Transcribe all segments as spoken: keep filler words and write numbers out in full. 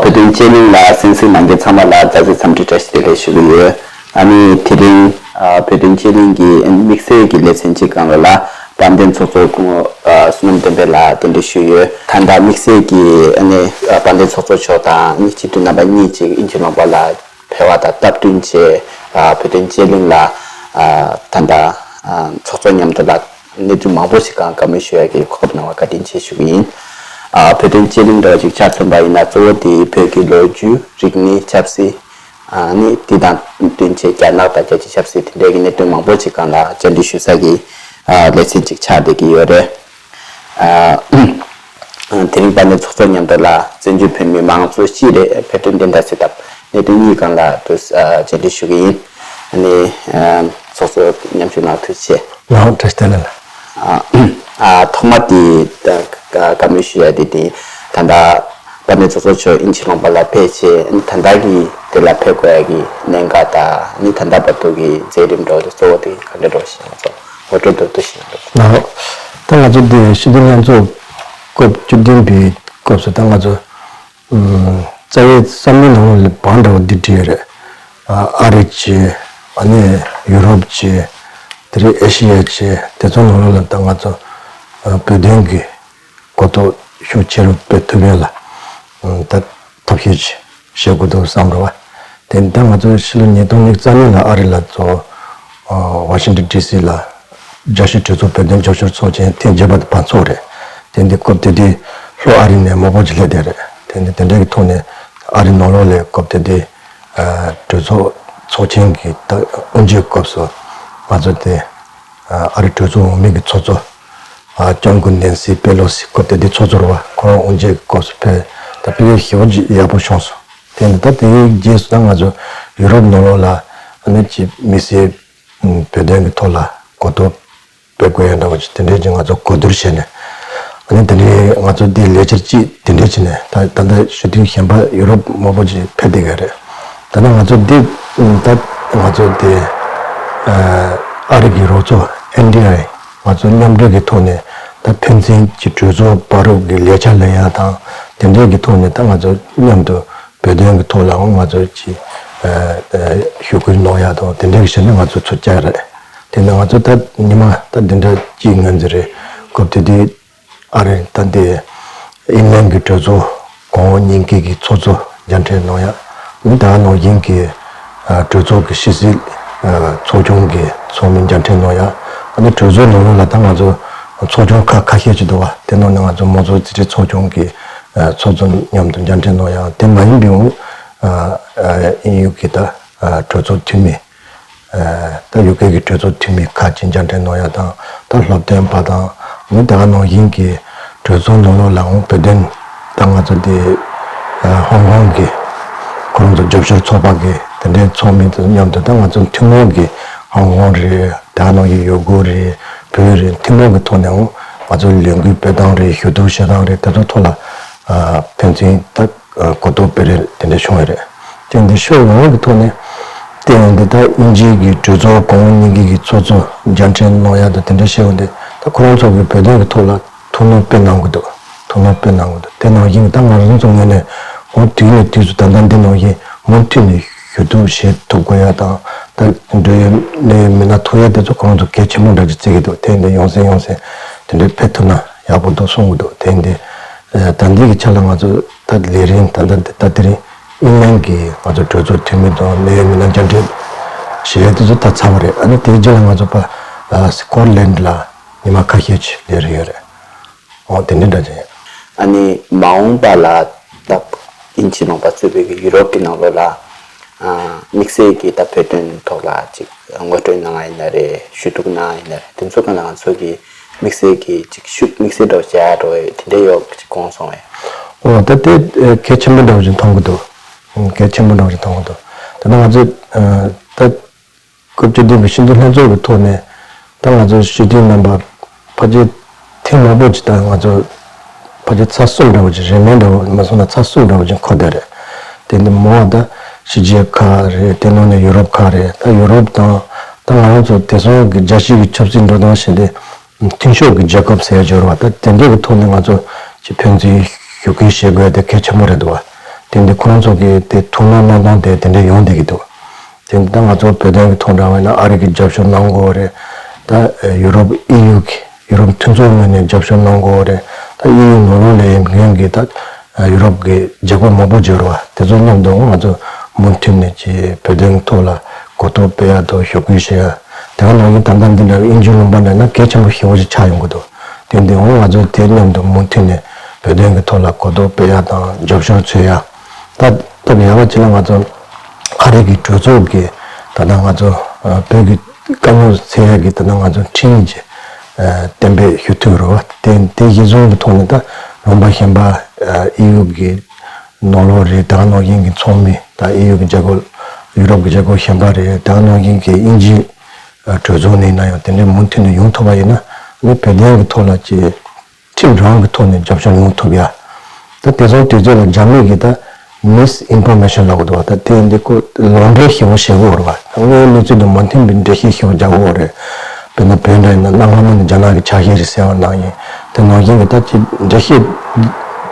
བོད་དོན་དཔྱད་གླེང་ལ་གསན་གཟིགས་གནང་མཁན་ཚང་མ་ལ་མཛའ་བརྩེའི་འཚམས་འདྲི་བཀྲ་ཤིས་བདེ་ལེགས་ཞུ་གི་ཡོད། ཨ་ནི་དེ་རིང་ཨ་བོད་དོན་དཔྱད་གླེང་གི་དམིགས་བསལ་གྱི་ལེ་ཚན་གཅིག་སྒང་ལ་ལ་དཔལ་ལྡན་ཚོགས་གཙོ་སྐུ་ངོ་ཨ་བསོད་ནམས་བསྟན་འཕེལ་ལགས་གདན་འདྲེན་ཞུས་ཡོད། ད་ལྟ་དམིགས་བསལ་གྱི་ཨ་ནི་ཨ་དཔལ་ལྡན་ཚོགས་གཙོ་མཆོག་དང་ཨ་ནི་སྤྱི་འཐུས་རྣམ་པ་གཉིས་ཅིག་དབྱིན་ཇི་ལུང་པ་ལ་ཕེབས་པ་དང་སྟབས་བསྟུན་བྱས། ཨ་བོད་དོན་དཔྱད་གླེང་ལ་ཨ་ད་ལྟ་ཨ་ཚོགས་གཙོ་མཉམ་དུ་ལ་གནས་ཚུལ་མང་པོ་ཞིག་སྒང་བཀའ་མོལ་ཞུ་ཡ་གི་གོ་སྐབས་གནང་བར་བཀའ་དྲིན་ཆེ་ཞུ་གི་ཡིན། ཨ་བོད་དོན་དཔྱད་གླེང་འདྲ་བ་ཅིག་ཆ་མཚོན་པ་ཡིན་ན། གཙོ་བོ་དེ་བོད་ཀྱི་ལོ་རྒྱུས། རིག་གནས། ཆབ་སྲིད། ཨ་ནི་དེ་དང་བསྟུན་བྱས་རྒྱ་ནག་དང་རྒྱལ་སྤྱིའི་ཆབ་སྲིད་དེ་འདྲའི་གི་གནད་དོན་མང་པོ་ཅིག་སྒང་ལ་བཅར་འདྲི་ཞུ་ས་གི་ཨ་ལེ་ཚན་ཅིག་ཆགས་བསྡད་ཀྱི་ཡོད་རེད། ཨ་དེ་རིང་དཔལ་ལྡན་ཚོགས་གཙོ་མཉམ་དུ་ལ་བཙན་བྱོལ་བོད་མི་མང་གཙོ་སྤྱི་རེད། བོད་དོན་བདེན་མཐའ་གསལ་ཐབས་གནད་དོན་གཉིས་སྒང་ལ་དུ་ཨ་བཅར་འདྲི་ཞུ་གི་ཡིན། ཨ་ནི་ཨ་ཚོགས་གཙོ་མཉམ་ཞུགས་གནང་ཐུགས་རྗེ་ཆེ། ལགས་བཀྲ་ཤིས་བདེ་ལེགས། ཨ་ཨ་ཐོག་མ་དེ་ད་བཀའ་མོལ་ཞུ་ཡ་དེ་དེ་ད་ལྟ་དཔལ་ལྡན་ཚོགས་གཙོ་མཆོག་དབྱིན་ཇི་ལུང་པ་ལ་ཕེབས་བྱས། ཨ་ནི་ད་ལྟ་གི་དེ་ལ་ཕེབས་དགོས་ཡ་གི་གནད་འགག་དང་། ཨ་ནི་ད་ལྟ་བར་དུ་གི་མཛད་རིམ་འདྲ་བོ་དེ་གཙོ་བོ་དེ་ག་འདྲ་འདྲ་བོ་ཞིག་ང་ཚོ་ངོ་སྤྲོད་མདོར་བསྡུས་ཤིག་གནང་རོགས། ལགས། ད་ང་ཚོ་འདི་སྤྱི་འཐུས་ལྷན་ཚོགས་སྐབས་བཅུ་བདུན་པའི་སྐབས་སུ་ད་ང་ཚོ་ཨུམ་རྩ་བའི་བསམ་བློའི་ནང་ལ་བང་འདྲ་བ་འདི་བྲིས་ཡོད་རེད། ཨ་ཨ་རི་བྱས། ཨ་ནི་ཡུ་རོབ་བྱས། དེ་རིང་ཨེ་ཤི་ཡ་བྱས། དེ་ཚོ་ནང་ལོགས་ལ་ད་ང་ཚོ་ཨ་བོད་དོན་གྱི་གོ་རྟོགས་ཤུགས་ཆེ་རུ་སྤེལ་ཐུབ་ཡ་ལ་ཨུམ་ད་ཐབས་ཤེས་ཅིག་བྱེད་དགོས་འདུག་བསམ་རེད་བ། དེ་ནི་ད་ང་ཚོ་ཕྱི་ལོ་ཉིས་སྟོང་ཉི་ཤུ་རྩ་གཉིས་ལ་ཨ་རི་ལ་ཚོ་ཨ་ཝ་ཤིང་ཊོན་ཌི་སི་ལ་རྒྱལ་སྤྱིའི་གྲོས་ཚོགས་བོད་དོན་རྒྱབ་སྐྱོར་ཚོགས་ཆེན་ཐེངས་བརྒྱད་པ་དེ་ཕར་ཚོགས་རེད། དེ་ནི་སྐབས་དེ་དུས་ལྷོ་ཨ་རི་ནས་མང་པོ་ཅིག་སླེབས་བསྡད་རེད། དེ་ནི་དེ་འདྲའི་གི་ཐོག་ནས་ཨ་རི་ནང་ལོགས་ལ་སྐབས་དེ་དུས་ཨ་གྲོས་ཚོགས་ཚོགས་ཆེན་གྱི་ད་དབུ་འབྱེད་སྐབས་སུ་ང་ཚོ་དེ་ཨ་ཨ་རི་གྲོས་ཚོགས་འོག་མའི་གི་ཚོགས་གཙོ་ཨ་སྐྱབས་མགོན་ནེན་སི་པེ་ལོ་སི་སྐབས་དེ་དུས་ཚོགས་གཙོ་རེད་བ། ཁོ་རང་དབུ་འབྱེད་སྐབས་སུ་ཕེབས། ད་དཔེ་ཞེ་པོ་ཅིག་ཡག་པོ་བྱུང་སོང་། དེ་ནི་ད་དེའི་རྗེས་སུ་ད་ང་ཚོ་ཡུ་རོབ་ནང་ལོགས་ལ་ཨ་ནི་ཅིག་དམིགས་བསལ་བོད་དོན་གྱི་ཐོག་ལ་གོ་རྟོགས་སྤེལ་དགོས་ཡ་འདྲ་བོ་ཅིག་དེ་འདྲའི་ཅིག་ང་ཚོ་གོ་བསྡུར་བྱས་ནས། ཨ་ནི་དེ་འདྲའི་ང་ཚོ་འདི་ལས་འཆར་ཅིག་དེ་འདྲའི་བྱས་ནས། ད་ད་ལྟ་སྤྱི་འཐུས་གཞན་པ་ཡུ་རོབ་མང་པོ་ཅིག་ཕེབས་བསྡད་ཡོད་རེད། ད་ནི་ང་ཚོ་འདི་ད་ང་ཚོ་འདི་ཨ་ཨ་རི་གི་རོགས་ཚོགས་ཨེན་ཌི་ཨའི་ང་ཚོ་མཉམ་འབྲེལ་གྱི་ཐོག་ནས་ད་ཕན་ཚུན་གྱི་གྲོས་ཚོགས་བར་དུ་གི་ལས་འཆར་ལེན་ཡ་དང་། དེ་འདྲའི་གི་ཐོག་ནས་ད་ང་ཚོ་མཉམ་དུ་བོད་དོན་གྱི་ཐོག་ལའང་ང་ཚོ་ཅིག་ཨ་ཨ་ཞུ་སྐུལ་གནང་ཡ་དང་། དེ་འདྲའི་གི་ཞུ་ནས་ང་ཚོ་ཚུར་བཅར་རེད། དེ་ནས་ང་ཚོ་ད་ཉི་མ་ད་འདི་འདྲ་གཅིག་ངོས་འཛིན་རེད། སྐབས་དེ་དུས་ཨ་རི་ད་འདི་ཨིན་ལན་གྱི་གྲོས་ཚོགས་གོང་འོག་གཉིས་ཀའི་གི་ཚོགས་གཙོ་མཇལ་འཕྲད་གནང་ཡ། ཨ་ནི་ད་ག་ནང་བཞིན་གྱི་ཨ་གྲོས་ཚོགས་ཀྱི་ཕྱི་སྲིད་ཨ་ཚོགས་ཆུང་གི་ཚོགས་མི་མཇལ་འཕྲད་གནང་ཡ། ཨ་ནི་གྲོས་ཚོགས་ནང་ལོགས་ལ་ད་ང་ཚོ་ཚོགས་ཆུང་ཁག་ཁ་ཤས་ཅིག་འདུག་བ། དེ་ནང་ནས་ང་ཚོ་མང་གཙོ་རྩིས་ཁྲའི་ཚོགས་ཆུང་གི་ཨ་ཚོགས་གཙོ་མཉམ་དུ་མཇལ་འཕྲད་གནང་ཡ། དེ་མ་ཡིན་པའི་འོང་ཨ་ཨ་དབྱིན་ཡུལ་གྱི་ད་ཨ་གྲོས་ཚོགས་འཐུས་མི། ཨ་ད་ཡུ་ཀེ་གི་གྲོས་ཚོགས་འཐུས་མི་ཁག་ཅིག་མཇལ་འཕྲད་གནང་ཡ་དང་། ད་སློབ་སྟོན་པ་དང་། ཨ་ནི་ད་ག་ནང་བཞིན་གྱི་གྲོས་ཚོགས་ནང་ལོགས་ལའང་བོད་དོན་ད་ང་ཚོ་དེ་ཨ་ཧོང་ཀོང་གི་ཁོ་རང་ཚོ་རྒྱབ་སྐྱོར་ཚོགས་པ་གི་དེ་འདྲའི་ཚོགས་མི་དང་མཉམ་དུ་ད་ང་ཚོ་ཐུན་མོང་གི་ཧོང་ཀོང་རེད། ད་ག་ནང་བཞིན་ཡུ་གུར་རེད། བོད་རེད། ཐུན་མོང་གི་ཐོག་ནས་འང་ང་ཚོ་ལས་འགུལ་སྤེལ་སྟངས་རེད། ཞུ་གཏུག་བྱེད་སྟངས་རེད། དེ་ཚོ་ཐོག་ལ་ཨ་ཕན་ཚུན་ད་ཨ་གོ་རྟོགས་སྤེལ་རེས་དེ་འདྲ་བྱུང་ཡོད་རེད། དེ་འདི་ཕྱོགས་ཡོངས་ཀྱི་ཐོག་ནས་བལྟས་ཡོང་དུས། ད་དབྱིན་ཇིའི་གི་གྲོས་ཚོགས་གོང་འོག་གཉིས་ཀྱི་གི་ཚོགས་གཙོ་མཇལ་འཕྲད་གནང་ཡ་དང་དེ་འདྲ་བྱས་ཡོང་དུས། ད་ཁོ་རང་ཚོ་གི་བོད་དོན་གྱི་ཐོག་ལ་ཐུགས་སྣང་དཔེ་གནང་གི་འདུག་ཐུགས་སྣང་དཔེ་གནང་གི་འདུག་དེ་ནང་བཞིན་ད་ང་རང་ཚོ་ངོས་ནས་འོ་དུས་ནས་དུས་སུ་ད་ལྟ་འདི་ནང་བཞིན་མུ་མཐུད་ནས་ཞུ་གཏུག་བྱེད་ཐུབ་དགོས་ཡ་དང་། ད་འགྲོ་ཡ་གནས་ཡ་མི་སྣ་ཐུག་ཡ་དེ་ཚོ་ཁོ་རང་ཚོ་གལ་ཆེན་པོ་འདྲ་ཅིག་བརྩི་གི་འདུག་དེ་འདི་ཡོང་སེ་ཡོང་སེ་དེ་འདྲའི་ཕེབས་ཐུབ་ན་ཡག་པོ་འདུག་གསུང་གི་འདུག་དེ་འདི་ཨ་ད་འདི་གི་ཆ་ལ་ང་ཚོ་ད་ལས་རིམ་ད་ལྟ་འདི་ད་དེ་རིང་ཨིན་ལན་གྱི་ང་ཚོ་གྲོས་ཚོགས་འཐུས་མི་དང་གནད་ཡོད་མི་སྣ་མཇལ་འཕྲད་བྱེད་ཡ་དེ་ཚོ་ད་ཚར་བ་རེད། ཨ་ནི་དེའི་རྗེས་ལ་ང་ཚོ་ཕར་ཨ་སི་ཀོཊ་ལན་ལ་ཉི་མ་ཁ་ཤས་ཅིག་སླེབས་རེ་ཡོད་རེད། འོ་དེ་འདྲ་འདྲ་ཅིག་ཡིན། ཨ་ནི་མ་འོངས་པ་ལ་ད་དབྱིན་ཇི་ལུང་པ་གཙོས་པའི་གི་ཡུ་རོབ་ཀྱི་ནང་ལོགས་ལ་ཨ་དམིགས་བསལ་གྱི་ད་བོད་དོན་ཐོག་ལ་ཅིག་ངོ་སྤྲོད་གནང་ཡ་ཡིན་ན་རེད། ཞུ་གཏུག་གནང་ཡ་ཡིན་ན་རེད། དེ་ཚོ་སྒང་ལ་ང་ཚོ་གི་དམིགས་བསལ་གྱི་ཅིག་ཤུགས་དམིགས་བསལ་འདྲ་བོ་བྱ་ཡ་འགྲོ་བའི་དེ་འདྲ་ཡོད་ཅིག་གོ་སོང་བས། འོ་ད་དེ་ཨ་གལ་ཆེན་པོ་འདྲ་བོ་ཅིག་མཐོང་གི་འདུག་ཨ་གལ་ཆེན་པོ་འདྲ་བོ་ཅིག་མཐོང་གི་འདུག་དེ་ནས་ང་ཚོས་ཨ་ད་སྐབས་བཅུ་བདུན་པའི་སྤྱི་འཐུས་ལྷན་ཚོགས་ཀྱི་ཐོག་ནས་ད་ང་ཚོ་སྤྱི་འཐུས་རྣམ་པ་ཕལ་ཆེར་ཐེངས་མང་པོ་ཅིག་ད་ང་ཚོ་ཕལ་ཆེར་ཚར་གསུམ་འདྲ་བོ་ཅིག་རིང་མིན་འདྲ་བོ་མ་སོང་ན་ཚར་གསུམ་འདྲ་བོ་ཅིག་འཁོར་བསྡད་རེད། དེ་འདི་མོ་ད་ཕྱི་རྒྱལ་ཁག་རེད། དེ་ནང་ནས་ཡུ་རོབ་ཁག་རེད། ད་ཡུ་རོབ་དང་ད་ང་རང་ཚོ་དེང་སང་གི་རྒྱལ་སྤྱི་གི་ཆབ་སྲིད་འགྲོ་སྟངས་བྱས་ཏེ། མཐུན་ཕྱོགས་ཀྱི་རྒྱལ་ཁབ་ཟེར་ཡ་སྦྱོར་བ་ད་དེ་འདྲའི་གི་ཐོག་ནས་ང་ཚོ་ཅིག་ཕན་ཚུན་ཞུ་སྐུལ་བྱེད་དགོས་ཡ་དེ་གལ་ཆེན་པོ་རེད་འདུག་བ། དེ་འདི་ཁོ་རང་ཚོ་གི་དེ་ཐུགས་སྣང་གནང་སྟངས་དེ་དེ་འདྲ་ཡོང་བསྡད་ཀྱི་འདུག་དེ་འདི་ད་ང་ཚོ་བོད་དོན་གྱི་ཐོག་འདྲ་བས་ན་ཨ་རི་གི་རྒྱབ་སྐྱོར་གནང་དགོས་རེད། ད་ཡུ་རོབ་ཨི་ཡུ་གི་ཡུ་རོབ་མཐུན་ཚོགས་ངོས་ནས་རྒྱབ་སྐྱོར་གནང་དགོས་རེད། ད་ཨི་ཡུ་ནང་ལོགས་ལ་ཡིན་མཁན་གྱི་ད་ཡུ་རོབ་ཀྱི་རྒྱལ་ཁབ་མང་པོ་ཡོད་རེད་བ། དེ་ཚོ་མཉམ་དུ་ང་ཚོ་མུ་མཐུད་ནས་ཀྱི་བོད་དོན་གྱི་ཐོག་ལ་གོ་རྟོགས་སྤེལ་ཡ་དང་ཞུ་སྐུལ་བྱེད་ཡ། དེ་ག་ནང་བཞིན་ད་ལྟ་འདི་འདྲ་བའི་དབྱིན་ཇིའི་ལུང་པ་འདྲ་ན་གལ་ཆེན་པོ་ཞེ་པོ་ཞིག་ཆགས་ཡོང་གི་འདུག་དེ་འདི་འོང་ང་ཚོ་དེ་མཉམ་དུ་མུ་མཐུད་ནས་བོད་དོན་གྱི་ཐོག་ལ་གོ་རྟོགས་སྤེལ་ཡ་དང་རྒྱབ་སྐྱོར་བྱེད་ཡ། ད་སྟབས་ཡག་པ་ཅིག་ལ་ང་ཚོ་ཨ་རི་གི་གྲོས་ཚོགས་ཀྱི་ད་ལྟ་ང་ཚོ་ཨ་བོད་ཀྱི་དཀའ་རྙོག་སེལ་ཡ་གི་ད་ལྟ་ང་ཚོ་ཁྲིམས་ཀྱི་ཨ་གཏན་འབེབས་ཞུ་ཐུབ་རེད་བ། དེ་དེ་གཞི་བཟུང་གི་ཐོག་ནས་ད་ལུང་པ་གཞན་པ་ཨ་ཨི་ཡུ་གི་ནང་ལོགས་རེད། ད་ག་ནང་བཞིན་གྱི་ཚོགས་མི་ད་ཨི་ཡུ་གི་རྒྱལ་ཁབ་ཡུ་རོབ་ཀྱི་རྒྱལ་ཁབ་གཞན་པ་རེད། ད་ག་ནང་བཞིན་གྱི་དབྱིན་ཇི་གྲོས་ཚོགས་ནས་ཡིན་ན་ཡང་དེ་འདྲའི་མུ་མཐུད་ནས་ཡོང་ཐུབ་པ་ཡིན་ན་ནི་བོད་དོན་གྱི་ཐོག་ལ་ཀྱི་ཁྲིམས་རང་གི་ཐོག་ནས་རྒྱབ་སྐྱོར་ཡོང་ཐུབ་ཡ། ད་དེ་ཚོ་དུས་ཚོད་ལ་རྒྱ་མི་གི་ད་མིས་ཨིན་ཕོར་མེ་ཤན་ལབ་དགོས་འདུག་བ། ད་དེ་འདི་ཁོ་ལོག་འགྲེལ་ཞེ་པོ་བྱེད་དགོས་རེད་བ། དངོས་ཡོད་གནས་ཚུལ་དང་མ་མཐུན་པའི་འགྲེལ་བཤད་ཞེ་པོ་རྒྱག་དགོས་རེད། དཔེར་ན་བོད་འདྲ་ཡིན་ན་གནའ་སྔ་མོ་ནས་རྒྱ་ནག་གི་ཆ་ཤས་རེད་ཟེར་བ་ནང་བཞིན། དེ་ནང་བཞིན་གྱི་ད་ཅི་འགྲེལ་བཤད་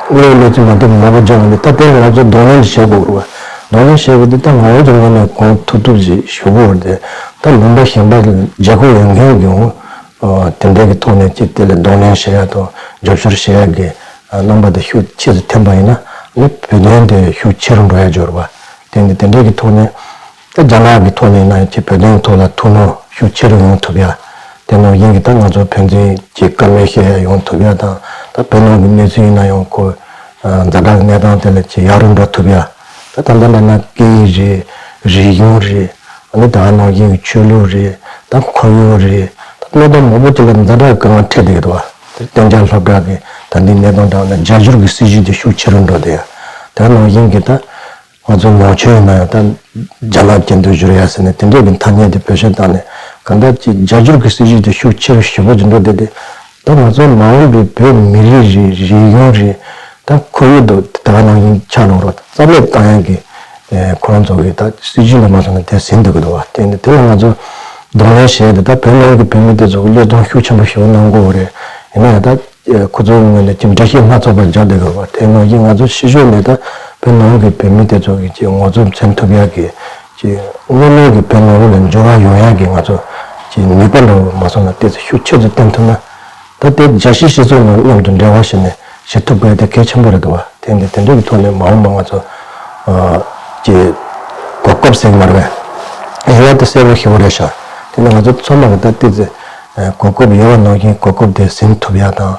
དངོས་ཡོད་གནས་ཚུལ་མ་མཐུན་པ་མང་པོ་བརྗོད་ཡོང་དུས་ད་དེ་ལ་ང་ཚོ་གདོང་ལེན་བྱེད་དགོས་རེད་བ། གདོང་ལེན་བྱེད་དགོས་དུས་ད་ང་རང་ཚོ་ངོས་ནས་གང་ཐུབ་ཐུབ་ཅིག་ཞུ་དགོས་རེད་དེ། ད་ལུང་པ་གཞན་པ་རྒྱལ་ཁབ་ཡོད་མཁན་གྱི་འོང་དེ་འདྲའི་གི་ཐོག་ནས་ཅིག་དེ་ལ་གདོང་ལེན་བྱེད་ཡ་དང་རྒྱབ་སྐྱོར་བྱེད་ཡ་གི་རྣམ་པ་དེ་ཤུགས་ཆེ་ཙམ་ཐོན་པ་ཡིན་ན་ནི་བོད་དོན་དེ་ཤུགས་ཆེ་རུ་འགྲོ་ཡ་འབྱོར་བ། དེ་འདི་དེ་འདྲའི་གི་ཐོག་ནས་ད་རྒྱ་ནག་གི་ཐོག་ནས་ཡིན་ན་ཡང་ཅིག་བོད་དོན་ཐོག་ལ་ཐུགས་སྣང་ཤུགས་ཆེ་རུ་ཡོང་ཐུབ་ཡ། དེ་ནང་བཞིན་གྱི་ད་ང་ཚོ་ཕན་ཚུན་གྱི་བཀའ་མོལ་བཤད་ཡ་ཡོང་ཐུབ་ཡ་དང་ད་བོད་ནང་གི་གནས་ཚུལ་ཡིན་ན་ཡང་ཁོ་ཛ་དྲག་གི་གནས་སྟངས་དེ་ལ་ཅིག་ཡག་རུ་འགྲོ་ཐུབ་ཡ། ད་ད་ལྟ་འདྲ་ན་སྐད་ཡིག་རེད། རིག་གཞུང་རེད། ཨ་ནི་ད་ག་ནང་བཞིན་གྱི་ཆོས་ལུགས་རེད། ད་ཁོར་ཡུག་རེད། ད་གནས་སྟངས་མང་པོ་ཅིག་ལ་ཛ་དྲག་གི་དཀའ་ངལ་འཕྲད་བསྡད་ཀྱི་འདུག་བ། དེ་གཏན་འཇགས་སློབ་གྲྭ་གི་ད་འདི་གནས་སྟངས་འདྲ་བ་ན་རྒྱ་སྒྱུར་གྱི་སྲིད་ཇུས་དེ་ཤུགས་ཆེ་རུ་འགྲོ་བསྡད་ཡ། ད་ག་ནང་བཞིན་གྱི་ད་ང་ཚོ་ནང་ཆོས་ཡིན་ན་ཡང་ད་རྒྱ་ནག་སྐད་དུ་བསྒྱུར་ཡ་ཟེར་ནས་དེ་འདྲས་ཀྱི་ཐ་སྙད་དེ་བེད་སྤྱོད་བཏང་ནས་གང་ལྟར་ཅིག་རྒྱ་སྒྱུར་གྱི་སྲིད་ཇུས་དེ་ཤུགས་ཆེ་རུ་ཞེ་པོ་ཅིག་འགྲོ་བསྡད་དེ། ད་ང་ཚོ་མ་འོངས་པའི་བོད་མི་རིགས་རེད། རིག་གཞུང་རེད། ད་ཁོར་ཡུག་དང་ད་ག་ནང་བཞིན་ཆ་ནང་རོགས་རྩ་མེད་བཏང་ཡག་གི་ཁོ་རང་ཚོ་གི་ད་སྲིད་ཇུས་ལ་མ་སོང་ན་དེ་ཟིན་འདུག་གི་འདུག་བ། དེ་ནི་དེ་ལ་ང་ཚོ་གདོང་ལེན་བྱས་ཏེ་ད་བོད་ནང་གི་བོད་མི་དེ་ཚོ་གི་བློས་གཏོང་ཤུགས་ཆེན་པོ་ཞིག་གནང་དགོས་རེད། ཡིན་ན་ཡང་ད་ཁོ་ཚོའི་ངོས་ནས་ཅིག་འགྲེལ་བཤད་སྣ་ཚོགས་པ་རྒྱག་བསྡད་ཡོད་པ། དེ་ནང་བཞིན་ང་ཚོ་ཕྱི་ཕྱོགས་ནས་ད་བོད་ནང་གི་བོད་མི་དེ་ཚོ་གི་ཅིག་ངོ་ཚབ་མཚོན་ཐུབ་ཡག་གི་ཅིག་དངོས་གནས་ཀྱི་བོད་ནང་ལོགས་ལ་འབྱོར་བ་ཡོང་ཡག་གི་ང་ཚོ་ཅིག་ནུས་པ་འདྲ་བོ་མ་སོང་ན་ཏོག་ཙམ་ཤུགས་ཆེ་ཙམ་བཏོན་ཐུབ་ན། ད་དེ་རྒྱལ་སྤྱིའི་སྤྱི་ཚོགས་ནང་མཉམ་དུ་འབྲེལ་བ་བྱས་ནས་བྱེད་ཐུབ་དགོས་དེ་གལ་ཆེན་པོ་རེད་འདུག་བ། དེ་འདི་དེ་འདྲ་གི་ཐོག་ནས་མ་འོངས་པ་ང་ཚོ་ཨ་ཅིག་གོ་སྐབས་ཟེར་གི་མ་རེད་པས། ཡིན་ཡང་དེ་གསལ་པོ་ཞེ་པོ་རེད་ཤག་དེ་ནི་ང་ཚོ་ཚང་མ་གི་ད་ཏོག་ཙམ་ཨ་གོ་སྐབས་ཡོད་པ་ནང་བཞིན་གོ་སྐབས་དེ་ཟིན་ཐུབ་ཡག་དང་།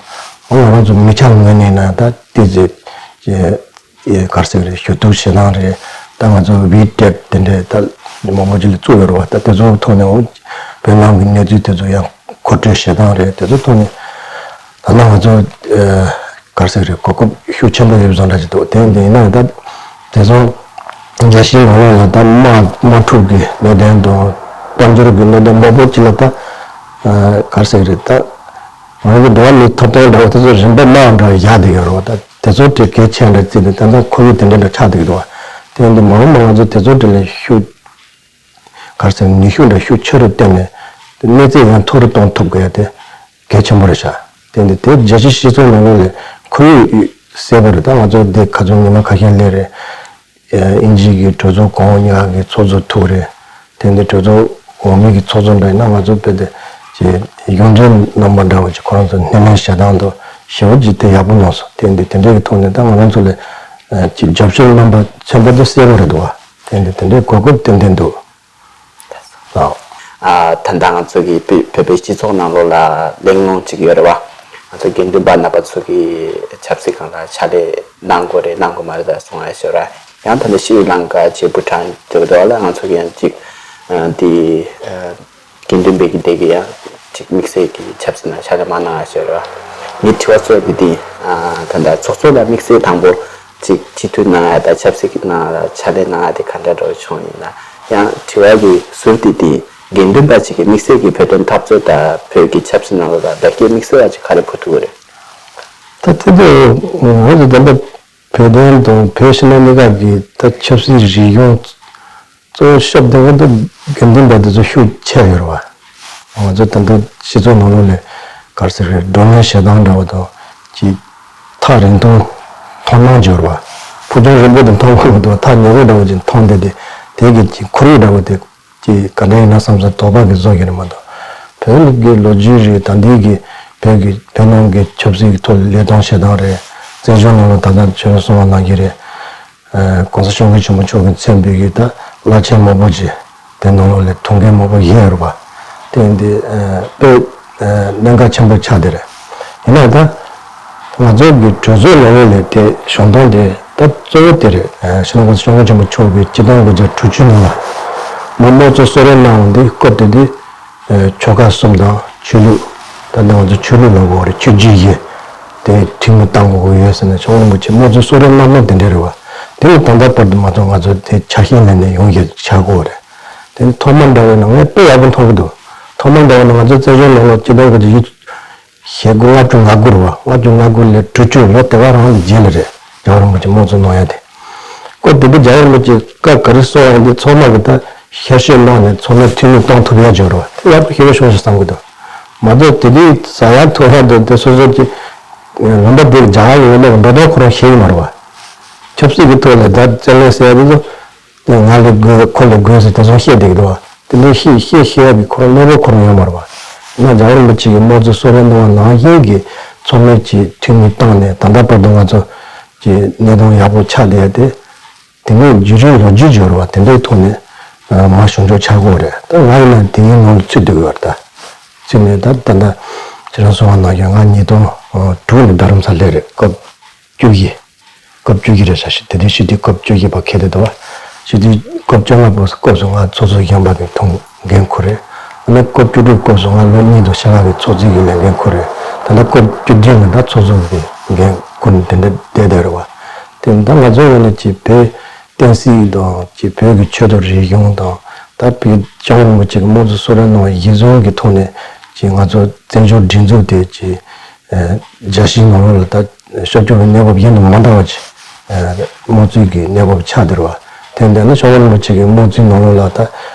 འོ་ང་རང་ཚོ་མི་ཆ་ངོས་ནས་ཡིན་ན་ད་ཏོག་ཙམ་ཅིག་ཨེ་ག་རེ་ཟེར་རེད། ཞུ་གཏུག་བྱེད་སྟངས་རེད། ད་ང་ཚོ་བི་ཊེག་དེ་འདྲའི་ད་མང་པོ་ཅིག་ལ་བཙུགས་ཡོད་རེད་བ། ད་དེ་ཚོའི་ཐོག་ནས་འོ་བོད་ནང་གི་གནས་ཚུལ་དེ་ཚོ་ཡང་མཁོ་སྤྲོད་བྱེད་སྟངས་རེད། དེ་ཚོའི་ཐོག་ནས་ད་ལྟ་ང་ཚོ་ཨེ་ག་རེ་ཟེར་རེད། གོ་སྐབས་ཤུགས་ཆེན་པོ་ཡོད་བཟོ་འདྲ་ཅིག་འདུག་དེ་འདི་ཡིན་ན་ད་དེ་ཚོ་རྒྱལ་སྤྱིའི་ནང་ལོགས་ལ་ད་དམག་དམག་འཁྲུག་གི་གནད་དོན་དང་། དཔལ་འབྱོར་གྱི་གནད་དོན་མང་པོ་ཅིག་ལ་ད་ཨེ་ག་རེ་ཟེར་རེད། ད་ང་ཚོ་འགྲོ་བ་མིའི་ཐོབ་ཐང་འདྲ་བོ་དེ་ཚོ་རིམ་པ་མང་འདྲ་བོ་བཞག་བསྡད་ཡོད་རེད་བ། ད་དེ་ཚོ་དེ་གལ་ཆེན་འདྲ་བརྩིས་ཏེ་ད་ལྟ་ཁོར་ཡུག་དེ་འདྲ་འདྲ་ཆགས་བསྡད་ཀྱི་འདུག་བ། དེ་ཡིན་དུས་མ་འོངས་པ་ང་ཚོ་དེ་ཚོ་དེ་ལ་ཤུགས་ག་རེ་ཟེར། ནུས་ཤུགས་འདྲ་ཤུགས་ཆེ་རུ་བཏོན་ནས་དེ་གནས་ཚད་ཡང་མཐོ་རུ་གཏོང་ཐུབ་དགོས་ཡ་དེ་གལ་ཆེན་པོ་རེད་ཤག་དེ་འདི་དེ་རྒྱལ་སྤྱིའི་སྤྱི་ཚོགས་ནང་ལོགས་ལ་ཁོར་ཡུག་གསལ་པོ་རེད། ད་ང་ཚོ་འདི་ཁ་སང་ཉི་མ་ཁ་ཤས་སླེབས་རེད། དབྱིན་ཇི་གི་གྲོས་ཚོགས་གོང་འོག་གཉིས་ཀ་གི་ཚོགས་གཙོ་ཐུག་རེད། དེ་འདི་གྲོས་ཚོགས་འོག་མའི་གི་ཚོགས་གཙོ་འདྲ་ཡིན་ན་ང་ཚོ་དཔེ་དེ་ཅིག་གཞུང་འབྲེལ་རྣམ་པ་འདྲ་བོ་ཅིག་ཁོ་རང་ཚོ་སྣེ་ལེན་བྱེད་སྟངས་དང་ཞེ་པོ་ཅིག་དེ་ཡག་པོ་གནང་སོང་། དེ་འདི་དེ་འདྲའི་གི་ཐོག་ནས་ད་ང་རང་ཚོ་ལ་ཅིག་རྒྱབ་སྐྱོར་རྣམ་པ་ཆེན་པོ་དེ་གསལ་པོ་རེད་འདུག་བ། དེ་འདི་དེ་འདྲའི་གོ་སྐབས་ཏན་ཏན་འདུག་ཨ། ད་ལྟ་ང་ཚོ་གི་བོད་བོད་པའི་སྤྱི་ཚོགས་ནང་ལོགས་ལ་གླེང་སློང་ཅིག་ཡོད་རེད་བ། ང་ཚོ་དགེ་འདུན་པ་རྣམ་པ་ཚོ་གི་ཆབ་སྲིད་སྒང་ལ་ཕྱག་ལས་གནང་དགོས་རེད་གནང་དགོས་མ་རེད་ད་གསུང་ཡ་ཞོར་ཡང་ད་ལྟ་ཤྲི་ལང་ཀ་བྱས་བྷུ་ཊཱན་དེ་འདྲ་ལ་ང་ཚོ་གི་ཡང་ཅིག་འདི་དགེ་འདུན་པའི་གི་སྡེ་གི་ཡང་ཅིག་དམིགས་བསལ་གྱི་ཆབ་སྲིད་ནང་ཕྱག་ལས་མ་གནང་ཡ་ཞོར་ངའི་དྲི་བ་གཙོ་བོ་དེ་ད་ལྟ་ཚོགས་གཙོ་ལ་དམིགས་བསལ་དང་པོ་ཅིག་སྤྱི་འཐུས་གནང་ཡ་དང་ཆབ་སྲིད་ཀྱི་ནང་ལ་ཕྱག་ལས་གནང་ཡ་དེ་ག་འདྲ་འདྲ་བོ་བྱུང་ཡིན་ན། ཡང་དྲི་བ་གི་ཟུར་དེ་དེ་དགེ་འདུན་པ་ཅིག་གི་དམིགས་བསལ་གྱི་བོད་དོན་འཐབ་རྩོད་དང་བོད་ཀྱི་ཆབ་སྲིད་ནང་ལོགས་ལ་ལེགས་སྐྱེས་དམིགས་བསལ་བ་ཅིག་ག་རེ་ཕུལ་ཐུབ་ཀྱི་རེད། ད་དེ་དུ་ང་ཚོ་ད་ལྟ་བོད་དོན་དང་བོད་ཕྱི་ནང་གཉིས་ཀ་གི་ད་ཆབ་སྲིད་རིག་གཞུང་གཙོ་བོ་ཤོབ་དེ་ག་ད་དགེ་འདུན་པ་དེ་ཚོ་ཤུགས་ཆེ་ཡོད་རེད་བ། ང་ཚོ་ད་ལྟ་སྤྱི་ཚོགས་ནང་ལོགས་ལ་ག་རེ་ཟེར་རེད། བགྲོ་གླེང་བྱེད་སྟངས་འདྲ་བ་དང་ཅིག་ཐག་རིང་ཐུང་མཐོང་སྣང་འབྱོར་བ། ཆུང་རིང་པོ་དེ་མཐོང་གི་མི་འདུག་ཐག་ཉེ་པོ་འདྲ་བོ་ཅིག་མཐོང་བསྡད་དེ། དེ་གི་ཅིག་ཁོར་ཡུག་འདྲ་བོ་དེ་ཅིག་ག་འདྲ་ཡིན་ན་བསམ་སོང་། དོགས་པ་གི་བཟོ་གི་རེད་མ་གཏོགས། བོད་ཀྱི་ལོ་རྒྱུས་རིགས་ད་འདི་གི་བོད་ཀྱི་བོད་ནང་གི་ཆབ་སྲིད་ཀྱི་ཐོག་ལས་གཏོང་བྱེད་སྟངས་རེད། བཙན་བྱོལ་ནང་ལ་ད་ལྟ་ཁྱོད་རང་གསུངས་པ་ནང་བཞིན་རེད། ཨ་༸གོང་ས་སྐྱབས་མགོན་ཆེན་པོ་མཆོག་གིས་མཚན་ཕུལ་གྱི་ད་བླ་ཆེན་མང་པོ་ཅིག་དེ་ནང་ལོགས་ལ་ཐུགས་འགན་མང་པོ་བཞེས་ཡོད་རེད་པ། དེ་འདི་ཨ་དཔེ་ཨ་གནད་འགག་ཆེན་པོ་ཆགས་བསྡད་རེད། ཡིན་ན་ད་ང་ཚོ་གི་གྲོས་ཚོགས་ནང་ལོགས་ལ་དེ་བྱུང་སྟངས་དེ་ད་གཙོ་བོ་དེ་རེད། ཨ་སྤྱི་ནོར་༸གོང་ས་༸སྐྱབས་མགོན་ཆེན་པོ་མཆོག་གིས་སྤྱི་ཟླ་དགུ་བཅུ་དྲུག་ཅུ་ནང་ལ་མ་དམངས་གཙོ་གསོལ་རས་གནང་བ་འདི་སྐབས་དེ་དུས་ཨ་ཆོལ་ཁ་གསུམ་དང་ཆོས་ལུགས། ད་ལྟ་ང་ཚོ་ཆོས་ལུགས་ལབ་དགོས་རེད། ཆོས་བརྒྱུད་བཞི་དེ་འཐུས་མི་བཏང་དགོས་ཀྱི་ཡོད་ཟེར་ནས་ཆོས་དབང་རིན་པོ་ཆེ་དམངས་གཙོ་གསོལ་རས་གནང་སྟངས་དེ་འདྲ་རེད་བ། དེ་ནི་ད་ལྟ་བར་དུ་མ་གཏོགས་ང་ཚོ་དེ་ཆ་ཤས་ལེན་ནས་ཡོང་ཡོད་ཆགས་ཀྱི་ཡོད་རེད། དེ་ནི་ཐོག་མ་འདྲ་བོ་ཡིན་ན་ངས་དཔེ་ཡག་པོ་མཐོང་གི་འདུག་ཐོག་མ་འདྲ་བོ་ཡིན་ན་ང་ཚོ་བཙན་བྱོལ་ནང་ལོགས་སྤྱི་ཟླ་དགུ་བཅུ་ཞེ་དགུ་ལྔ་བཅུ་ང་དགུ་རེད་བ། ལྔ་བཅུ་ང་དགུ་ལོའི་དྲུག་ཅུ་ལོ་དེ་ག་རང་གི་རྗེས་ལ་རེད། རྒྱལ་བ་རིན་པོ་ཆེ་དམངས་གཙོ་གནང་ཡ་དེ། སྐབས་དེ་དུས་རྒྱལ་བ་རིན་པོ་ཆེས་བཀའ་ག་རེ་གསུངས་ཡ་དེ་ཚང་མ་གིས་ད་བསྐྱར་ཞིབ་གནང་ནས་ཚང་མས་འཐུས་མི་བཏང་ཐུབ་ཡ་བྱུང་རེད་བ། དེ་ཡག་པོ་ཞེ་པོ་བྱུང་ཞེས་བསམ་གྱི་འདུག་མ་གཏོགས་དེ་དུས་ཟ་ཡ་འཐུང་ཡ་དེ་དེ་སོ་སོ་གི་ལུང་པ་དེ་རྒྱ་གར་གྱི་ལུང་པ་གི་འགྲོ་སྟངས་ཁོ་རང་ཤེས་ཀྱི་མ་རེད་བ། ཆབ་སྲིད་ཀྱི་ཐོག་ལ་ད་རྩོད་ལེན་ཟེར་ཡ་དེ་ཚོ། ང་ལ་དགོས་ཁོ་ལ་དགོས་ཟེར་དེ་ཚོ་བཤད་བསྡད་ཀྱི་འདུག་བ། དེ་འདྲའི་བཤད་བཤད་ཤེས་ཡ་གི་ཁོ་རང་གནས་བབ་ཁོ་རང་ཡོད་མ་རེད་བ། ཡིན་ན་རྒྱལ་བ་རིན་པོ་ཆེ་གིས་དམངས་གཙོ་གསོལ་རས་གནང་བ་ནང་བཞིན་གྱི་ཚང་མས་ཀྱི་འཐུས་མི་བཏང་ནས་ད་ལྟ་བར་དུ་ང་ཚོ་ཀྱི་གནས་སྟངས་ཡག་པོ་ཆགས་བསྡད་ཡ་དེ། དེ་ནས་བརྒྱུད་རིམ་ལོ་རྒྱུས་བརྗོད་རེད་བ། དེ་འདྲའི་ཐོག་ནས་མར་བྱུང་ཆོག་ཆགས་ཀྱི་ཡོད་རེད། ད་ང་ཡིན་ན་དེའི་ནང་ལ་ཚུད་བསྡད་ཀྱི་ཡོད་རེད་ད། ཚུད་ནས་ད་ད་ལྟ་ཁྱེད་རང་གསུངས་པ་ནང་བཞིན་ང་ཉིས་སྟོང་དྲུག་ནས་རྡ་རམ་ས་ལ་རེད། སྐབས་བཅུ་བཞི། སྐབས་བཅུ་བཞི་རེད་ཤག་དེ་དུས་སྤྱི་འཐུས་སྐབས་བཅུ་བཞི་པ་འཁེལ་བསྡད་འདུག་བ། སྤྱི་འཐུས་སྐབས་བཅོ་ལྔ་པའི་སྐབས་སུ་ང་ཚོགས་གཙོ་གཞོན་པ་གི་ཐོག་འགན་འཁུར་རེད། ཨ་ནི་སྐབས་བཅུ་དྲུག་སྐབས་སུ་ང་ལོ་གཉིས་དང་ཕྱེད་ཀ་གི་ཚོགས་གཙོའི་གི་ལས་འགན་འཁུར་རེད། ད་ལྟ་སྐབས་བཅུ་བདུན་ལ་ད་ཚོགས་གཙོ་གི་འགན་འཁུར་ནས་དེ་འདྲ་བསྡད་བསྡད་རེད་བ། དེ་ད་ང་ཚོའི་ངོས་ནས་ཀྱི་བོད་བསྟན་སྲིད་དང་ཀྱི་བོད་ཀྱི་ཆོས་དང་རིག་གཞུང་དང་། ད་བོད་སྐྱབས་མགོན་རིན་པོ་ཆེ་གི་དམངས་གཙོ་གསོལ་རས་གནང་བ་གཞིར་བཟུང་གི་ཐོག་ནས་ཀྱི་ང་ཚོ་བཙན་བྱོལ་སྒྲིག་འཛུགས་དེ་ཀྱི་ཨ་རྒྱལ་སྤྱིའི་ནང་ལོགས་ལ་ད་ཤོར་རྒྱུ་གི་གནས་བབ་གཞན་དང་མ་འདྲ་བ་ཅིག་ཨ་དམངས་གཙོའི་གི་གནས་བབ་ཆགས་བསྡད་རེད་བ། དེ་འདྲ་ན་སྐྱབས་མགོན་རིན་པོ་ཆེ་གི་དམངས་གཙོའི་ནང་ལོགས་ལ་ད་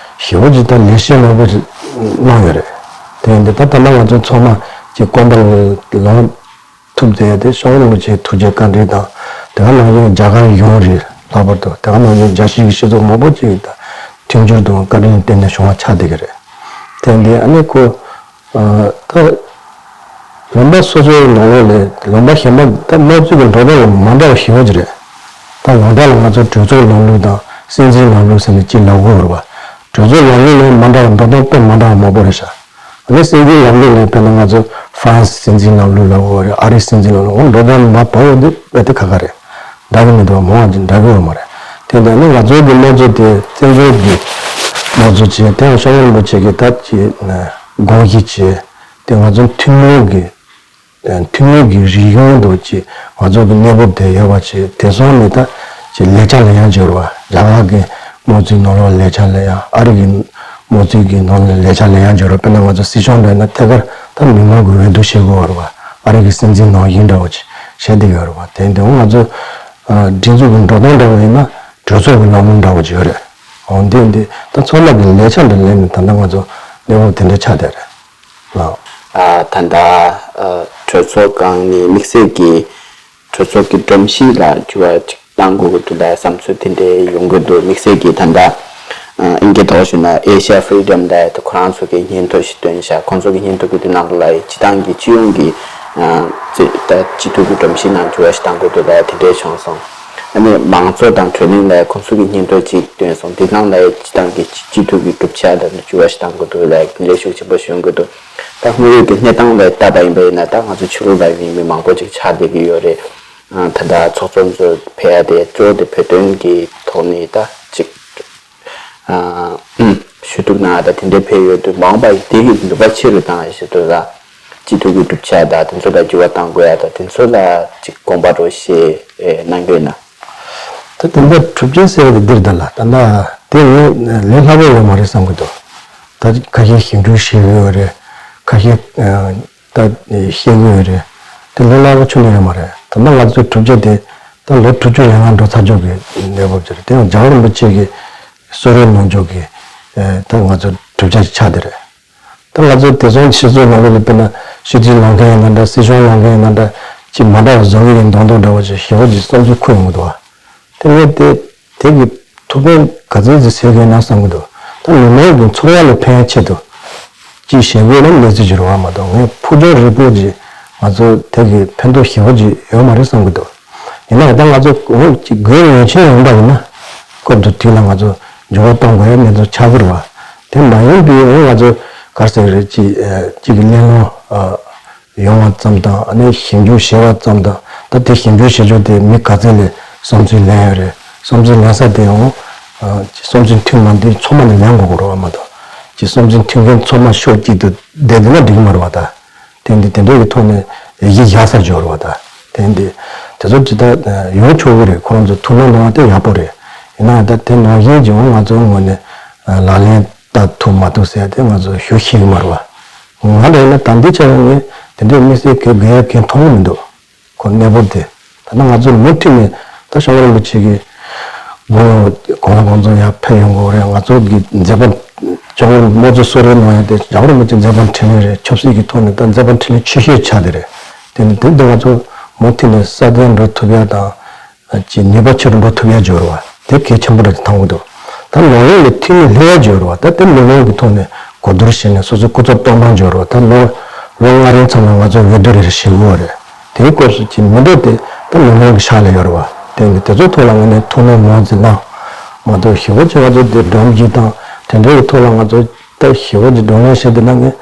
ཞེ་པོ་ཅིག་ད་ལེགས་བཤད་མང་པོ་ཅིག་གནང་ཡོད་རེད། དེ་འདྲ་ད་ད་ལྟ་ང་ཚོ་ཚང་མ་ཀྱི་དགོངས་པ་ལ་ལངས་ཐུབ་བསྡད་དེ་སྐྱབས་མགོན་རིན་པོ་ཆེའི་ཐུགས་རྗེ་བཀའ་དྲིན་དང་། དེ་ག་ནང་བཞིན་རྒྱ་གར་ཡོངས་རེད། ལྷག་པར་དུ་དེ་ག་ནང་བཞིན་རྒྱལ་སྤྱིའི་སྤྱི་ཚོགས་མང་པོ་ཅིག་གི་ད་མཐུན་འགྱུར་དང་བཀའ་དྲིན་བརྟེན་ནས་བྱུང་བ་ཆགས་བསྡད་ཀྱི་རེད། དེ་འདི་ཨ་ནི་ཁོ་ཨ་ད་ལུང་པ་སོ་སོའི་ནང་ལོགས་ལས་ལུང་པ་གཞན་པ་ད་དམངས་གཙོ་གི་འགྲོ་སྟངས་ལ་མ་འདྲ་བ་ཞེ་པོ་ཅིག་རེད། ད་ལུང་དག་ལ་ང་ཚོ་གྲོས་ཚོགས་ལམ་ལུགས་དང་སྲིད་འཛིན་ལམ་ལུགས་ཟེར་ནས་ཅིག་ལབ་ཀྱི་ཡོད་རེད་བ། གྲོས་ཚོགས་ལམ་ལུགས་ལས་མ་འདྲ་བ་འགྲོ་སྟངས་དཔེ་མ་འདྲ་བ་མང་པོ་རེད་ཤག་ཨ་ནི་སྲིད་འཛིན་ལམ་ལུགས་ལ་དཔེར་ན་ང་ཚོ་ཧྥ་རན་སི་སྲིད་འཛིན་ལམ་ལུགས་ལབ་ཀྱི་ཡོད་རེད། ཨ་རིའི་སྲིད་འཛིན་ལམ་ལུགས། འོ་འགྲོ་སྟངས་མ་བར་བ་འདི་རྦད་དེ་ཁ་ཁ་རེད། འདྲ་གི་མི་འདུག་བ། མང་བ་ཅིག་འདྲ་གི་ཡོད་མ་རེད། དེ་འདྲ་ནི་ང་ཚོའི་གི་དམངས་གཙོ་དེ་བཙན་བྱོལ་གི་དམངས་གཙོ་བྱས། དེ་ཡང་སྐྱབས་མགོན་རིན་པོ་ཆེ་གི་ད་ཀྱི་དགོངས་གཞི་བྱས་ཏེ་ང་ཚོ་ཐུན་མོང་གི་ཐུན་མོང་གི་རིག་གཞུང་དང་ཅིག་ང་ཚོ་གི་གནས་བབ་དེ་ཡོད་པ་ཅིག་དེ་སོང་ནས་ད་ཅིག་ལས་འཆར་ལེན་ཡག་བྱེད་རོགས། རྒྱ་གར་གི་དམངས་གཙོའི་ནང་ལོགས་ལས་འཆར་ལེན་ཡག་ཨ་རི་གི་དམངས་གཙོའི་གི་ནང་ལ་ལས་འཆར་ལེན་ཡག་བྱེད་རོགས། དཔེར་ན་ང་ཚོ་སྲིད་སྐྱོང་འདྲ་ཡིན་ན་ཐད་ཀར་ད་མི་མང་གི་འོས་བསྡུ་བྱེད་དགོས་རེད་བ། ཨ་རི་གི་སྲིད་འཛིན་ནང་བཞིན་འདྲ་བོ་ཅིག་བྱེད་བསྡད་ཡོད་རེད་བ། དེ་འདི་ང་ཚོ་སྒྲིག་འཛུགས་གི་འགྲོ་སྟངས་འདྲ་བོ་ཡིན་ན་གྲོས་ཚོགས་གི་ལམ་ལུགས་འདྲ་བོ་ཅིག་ཡོད་རེད། འོ་འདི་འདི་ད་ཚང་མ་གི་ལས་འཆར་འདི་ལེན་ནས་ད་ལྟ་ང་ཚོ་གནས་བབ་དེ་འདྲ་ཆགས་བསྡད་རེད། ལགས། ཨ་ད་ལྟ་ཨ་གྲོས་ཚོགས་སྒང་ནས་དམིགས་བསལ་གྱི་གྲོས་ཚོགས་ཀྱི་སྒྲོམ་གཞི་ལ་འགྱུར་བ་ཅིག་གཏང་དགོས་ཀྱི་འདུག་ལ་བསམ་ཚུལ་དེ་འདྲ་ཡོང་གི་འདུག་དམིགས་བསལ་གྱི་ད་ལྟ་ཨ་ཨིན་སྐད་ཐོག་ཞུས་ན་ཨེ་ཤི་ཡ་ཧྥི་རི་ཌམ་ལབ་ཡ་དེ་ཁོ་རང་ཚོ་གི་སྙན་ཐོ་ཞིག་བཏོན་ཤག་ཁོང་ཚོ་གི་སྙན་ཐོ་གི་དེ་ནང་ལ་ཡ་སྤྱི་བཏང་གི་སྤྱི་ཡོངས་ཀྱི་ཨ་ད་སྤྱི་འཐུས་ཀྱི་སྒྲོམ་གཞི་ནང་འགྱུར་བ་ཞིག་གཏང་དགོས་འདུག་ལ་དེ་འདྲ་བྱུང་སོང་། ཨ་ནི་མང་གཙོ་དང་བགྲོ་གླེང་ལ་ཁོང་ཚོ་གི་སྙན་ཐོ་གཅིག་བཏོན་སོང་། དེ་ནང་ལ་སྤྱི་བཏང་གི་སྤྱི་འཐུས་ཀྱི་གྲུབ་ཆ་དང་འགྱུར་བ་ཞིག་གཏང་དགོས་འདུག་ལ་ལས་ཤུགས་ཆེན་པོ་ཞིག་ཡོང་གི་འདུག་ད་དངོས་ཡོད་ཀྱི་གནས་སྟངས་ལ་ལྟ་བ་ཡིན་པ་ཡིན་ན་ད་ང་ཚོ་ཕྱི་ལོགས་ལ་ཡོད་མཁན་མི་མང་པོ་ཅིག་ཆགས་བསྡད་ཀྱི་ཡོད་རེད། ཨ་ད་ལྟ་ཚོགས་གཙོ་ཚོ་ཕེབས་ཡ་དེ་གཙོ་བོ་དེ་བོད་དོན་གྱི་ཐོག་ནས་ད་ཅིག་ཨ་ཞུ་གཏུག་གནང་ཡ་ད་དེ་འདྲ་ཕེབས་ཡོད་དུས་མ་འོངས་པ་ཡི་དེ་གི་ནུས་པ་ཆེ་རུ་བཏང་ཡ་ཞིག་འདུག་ལ། སྤྱི་འཐུས་ཀྱི་གྲུབ་ཆ་དང་དེ་ཚོ་ལ་འགྱུར་བ་གཏང་དགོས་ཡ་དང་དེ་ཚོ་ལ་ཅིག་དགོངས་པ་རོ་ཞེས་གནང་གི་ཡོད་ན། ད་དེ་འདྲ་གྲུབ་ཆ་ཟེར་བ་དེ་འདིར་ད་ལ་ད་ལྟ་དེ་ངས་ལས་སླ་པོ་ཡོད་མ་རེད་བསམ་གྱི་འདུག་ད་ཁ་ཤས་ཞིབ་འཇུག་བྱེད་ཀྱི་ཡོད་རེད། ཁ་ཤས་ད་བཤད་ཀྱི་ཡོད་རེད། དེ་ལས་སླ་པོ་ཁྱོན་ནས་ཡོད་མ་རེད། ད་ལྟ་ང་ཚོའི་གྲུབ་ཆ་དེ་ད་ལོ་དྲུག་ཅུ་ཡན་ལ་འགྲོ་ཚར་ཆོག་གི་གནས་བབ་ཅིག་རེད། དེ་ཡང་རྒྱལ་བ་རིན་པོ་ཆེ་གིས་གསོལ་རས་གནང་ཆོག་གི་ད་ང་ཚོ་གྲུབ་ཆ་ཆགས་བསྡད་རེད། ད་ང་ཚོ་དེ་ཚོ་ཕྱི་ཚོ་ནང་ལོགས་ལ་དཔེར་ན་སྤྱི་འཐུས་ལངས་མཁན་ཡིན་ན་འདྲ། སྲིད་སྐྱོང་ལངས་མཁན་ཡིན་ན་འདྲ། ཅིག་མ་འདྲ་བ་བཟོ་གི་ཡིན་མདོག་མདོག་འདྲ་བོ་ཅིག་ཞེ་པོ་ཅིག་བསམ་ཚུལ་འཁོར་ཡོང་གི་འདུག་བ། ངས་དེ་དེ་གི་ཐུགས་ཕན་ག་ཚོད་ཅིག་གསོས་ཀྱི་ཡོད་ན་བསམ་གྱི་འདུག་ད་མི་མང་གི་འཚོ་བ་ལ་ཕན་ཡ་ཆེད་དུ་ཅིག་བྱེད་དགོས་ན་གནས་ཚུལ་ཅིག་རེད་བ་མ་གཏོགས། ངས་ཕུགས་རྒྱང་རིང་པོ་ཅིག་ང་ཚོ་དེ་གི་ཕན་ཐོགས་ཞེ་པོ་ཅིག་ཡོད་མ་རེད་བསམ་གྱི་འདུག་ཡིན་ན་ད་ང་ཚོ་འོ་ཅིག་དགོས་ངེས་ཅན་ཡོང་པ་ཡིན་ན་སྐབས་དེ་དུས་ལ་ང་ཚོ་འགྱུར་བ་གཏོང་དགོས་ཡ་གནས་ཚུལ་ཆགས་ཀྱི་རེད་བ། དེ་མ་ཡིན་པའི་འོ་ང་ཚོ་ག་རེ་ཟེར་རེད། ཅིག་ཅིག་གི་གླེང་སློང་ཡོང་བ་ཙམ་དང་། ཨ་ནི་ཞིབ་འཇུག་བྱས་པ་ཙམ་དང་། ད་དེ་ཞིབ་འཇུག་བྱེད་ཕྱོགས་དེ་མི་ག་ཚད་ལ་བསམ་ཚུལ་ལེན་ཡོད་རེད། བསམ་ཚུལ་ལེན་ས་དེ་ཡང་བསམ་ཚུལ་མཐུན་མ་མཐུན་ཚང་མ་ནས་ལེན་དགོས་ཀྱི་རེད་བ་མ་གཏོགས། ཅིག་བསམ་ཚུལ་མཐུན་མཁན་ཚང་མ་ཕྱོགས་གཅིག་ཏུ་བསྡད་བསྡད་ན་འགྲིག་གི་མ་རེད་བ་ད། དེ་འདི་དེ་འདྲའི་གི་ཐོག་ནས་གཞི་བཞག་ས་འབྱོར་བ་ད། དེ་འདི་དེ་ཚོ་ཇི་ལྟར་ཡོང་ཆོག་གི་རེད། ཁོ་རང་ཚོ་ཐུགས་སྣང་གནང་བ་དེ་ཡག་པོ་རེད། ཡིན་ན་ད་དེ་ནང་བཞིན་གྱི་འོང་ང་ཚོའི་ངོས་ནས་ལག་ལེན་བསྟར་ཐུབ་མ་ཐུབ་ཟེར་དེ་ང་ཚོ་ཞུ་ཤེས་ཀྱི་མ་རེད་བ། ང་འདྲ་ཡིན་ན་ད་འདི་ཆ་ཡང་ངས་དེ་འདྲའི་དམིགས་བསལ་གི་དགོས་ཡ་གང་མཐོང་གི་མི་འདུག་ཁོ་གནས་བབ་དེ། ད་ལྟ་ང་ཚོ་མུ་མཐུད་ནས་ད་ཞང་བློན་པོ་ཆེ་གི་དགོངས་དགོངས་ལ་དགོངས་ཚོམ་ཡར་ཕེབས་ཡོང་དགོས་རེད། ང་ཚོ་གི་མཛད་པ་ཞང་བློན་དམངས་གཙོ་གསོལ་རས་གནང་ཡ་དེ་ཞང་བློན་པོ་ཆེ་མཛད་པ་འཕྲིན་ལས་རེད། ཆབ་སྲིད་ཀྱི་ཐོག་ནས་ད་མཛད་པ་འཕྲིན་ལས་ཆེ་ཤོས་ཆགས་བསྡད་རེད། དེ་ནི་དེ་འདི་ང་ཚོ་མུ་མཐུད་ནས་སྲ་བརྟན་འགྲོ་ཐུབ་ཡ་དང་། ཅིག་ནུས་པ་ཆེ་རུ་འགྲོ་ཐུབ་ཡ་འབྱོར་བ་དེ་གལ་ཆེན་པོ་རེད་ཅེས་མཐོང་གི་འདུག་ད་ནང་ལོགས་ལ་འཐུས་མི་སླེབས་ཡ་འབྱོར་བ་ད་དེ་མི་མང་གི་ཐོག་ནས་གོ་བསྡུར་བྱས་ནས་སོ་སོའི་སྐུ་ཚབ་གཏོང་སྟངས་འབྱོར་བ་ད་ལོ་ལོ་ལྔ་རིང་ཙམ་ལ་ང་ཚོ་འོས་བསྡུ་རེ་རེ་བྱེད་དགོས་རེད། དེའི་སྐབས་སུ་ཅིག་མི་འདོད་དེ་ད་མི་མང་གི་ཕྱག་ལ་ཡོད་རེད་བ། དེ་ནི་དེ་ཚོའི་ཐོག་ལ་ངོས་ནས་ཐུགས་སྣང་མང་ཙམ་གནང་མ་གཏོགས་ཞེ་པོ་ཅིག་ང་ཚོ་དེ་སྒྲོམ་གཞི་དང་དེ་འདྲའི་ཐོག་ལ་ང་ཚོ་ད་ཞེ་པོ་ཅིག་བགྲོ་གླེང་བྱས་བསྡད་ན་ངས་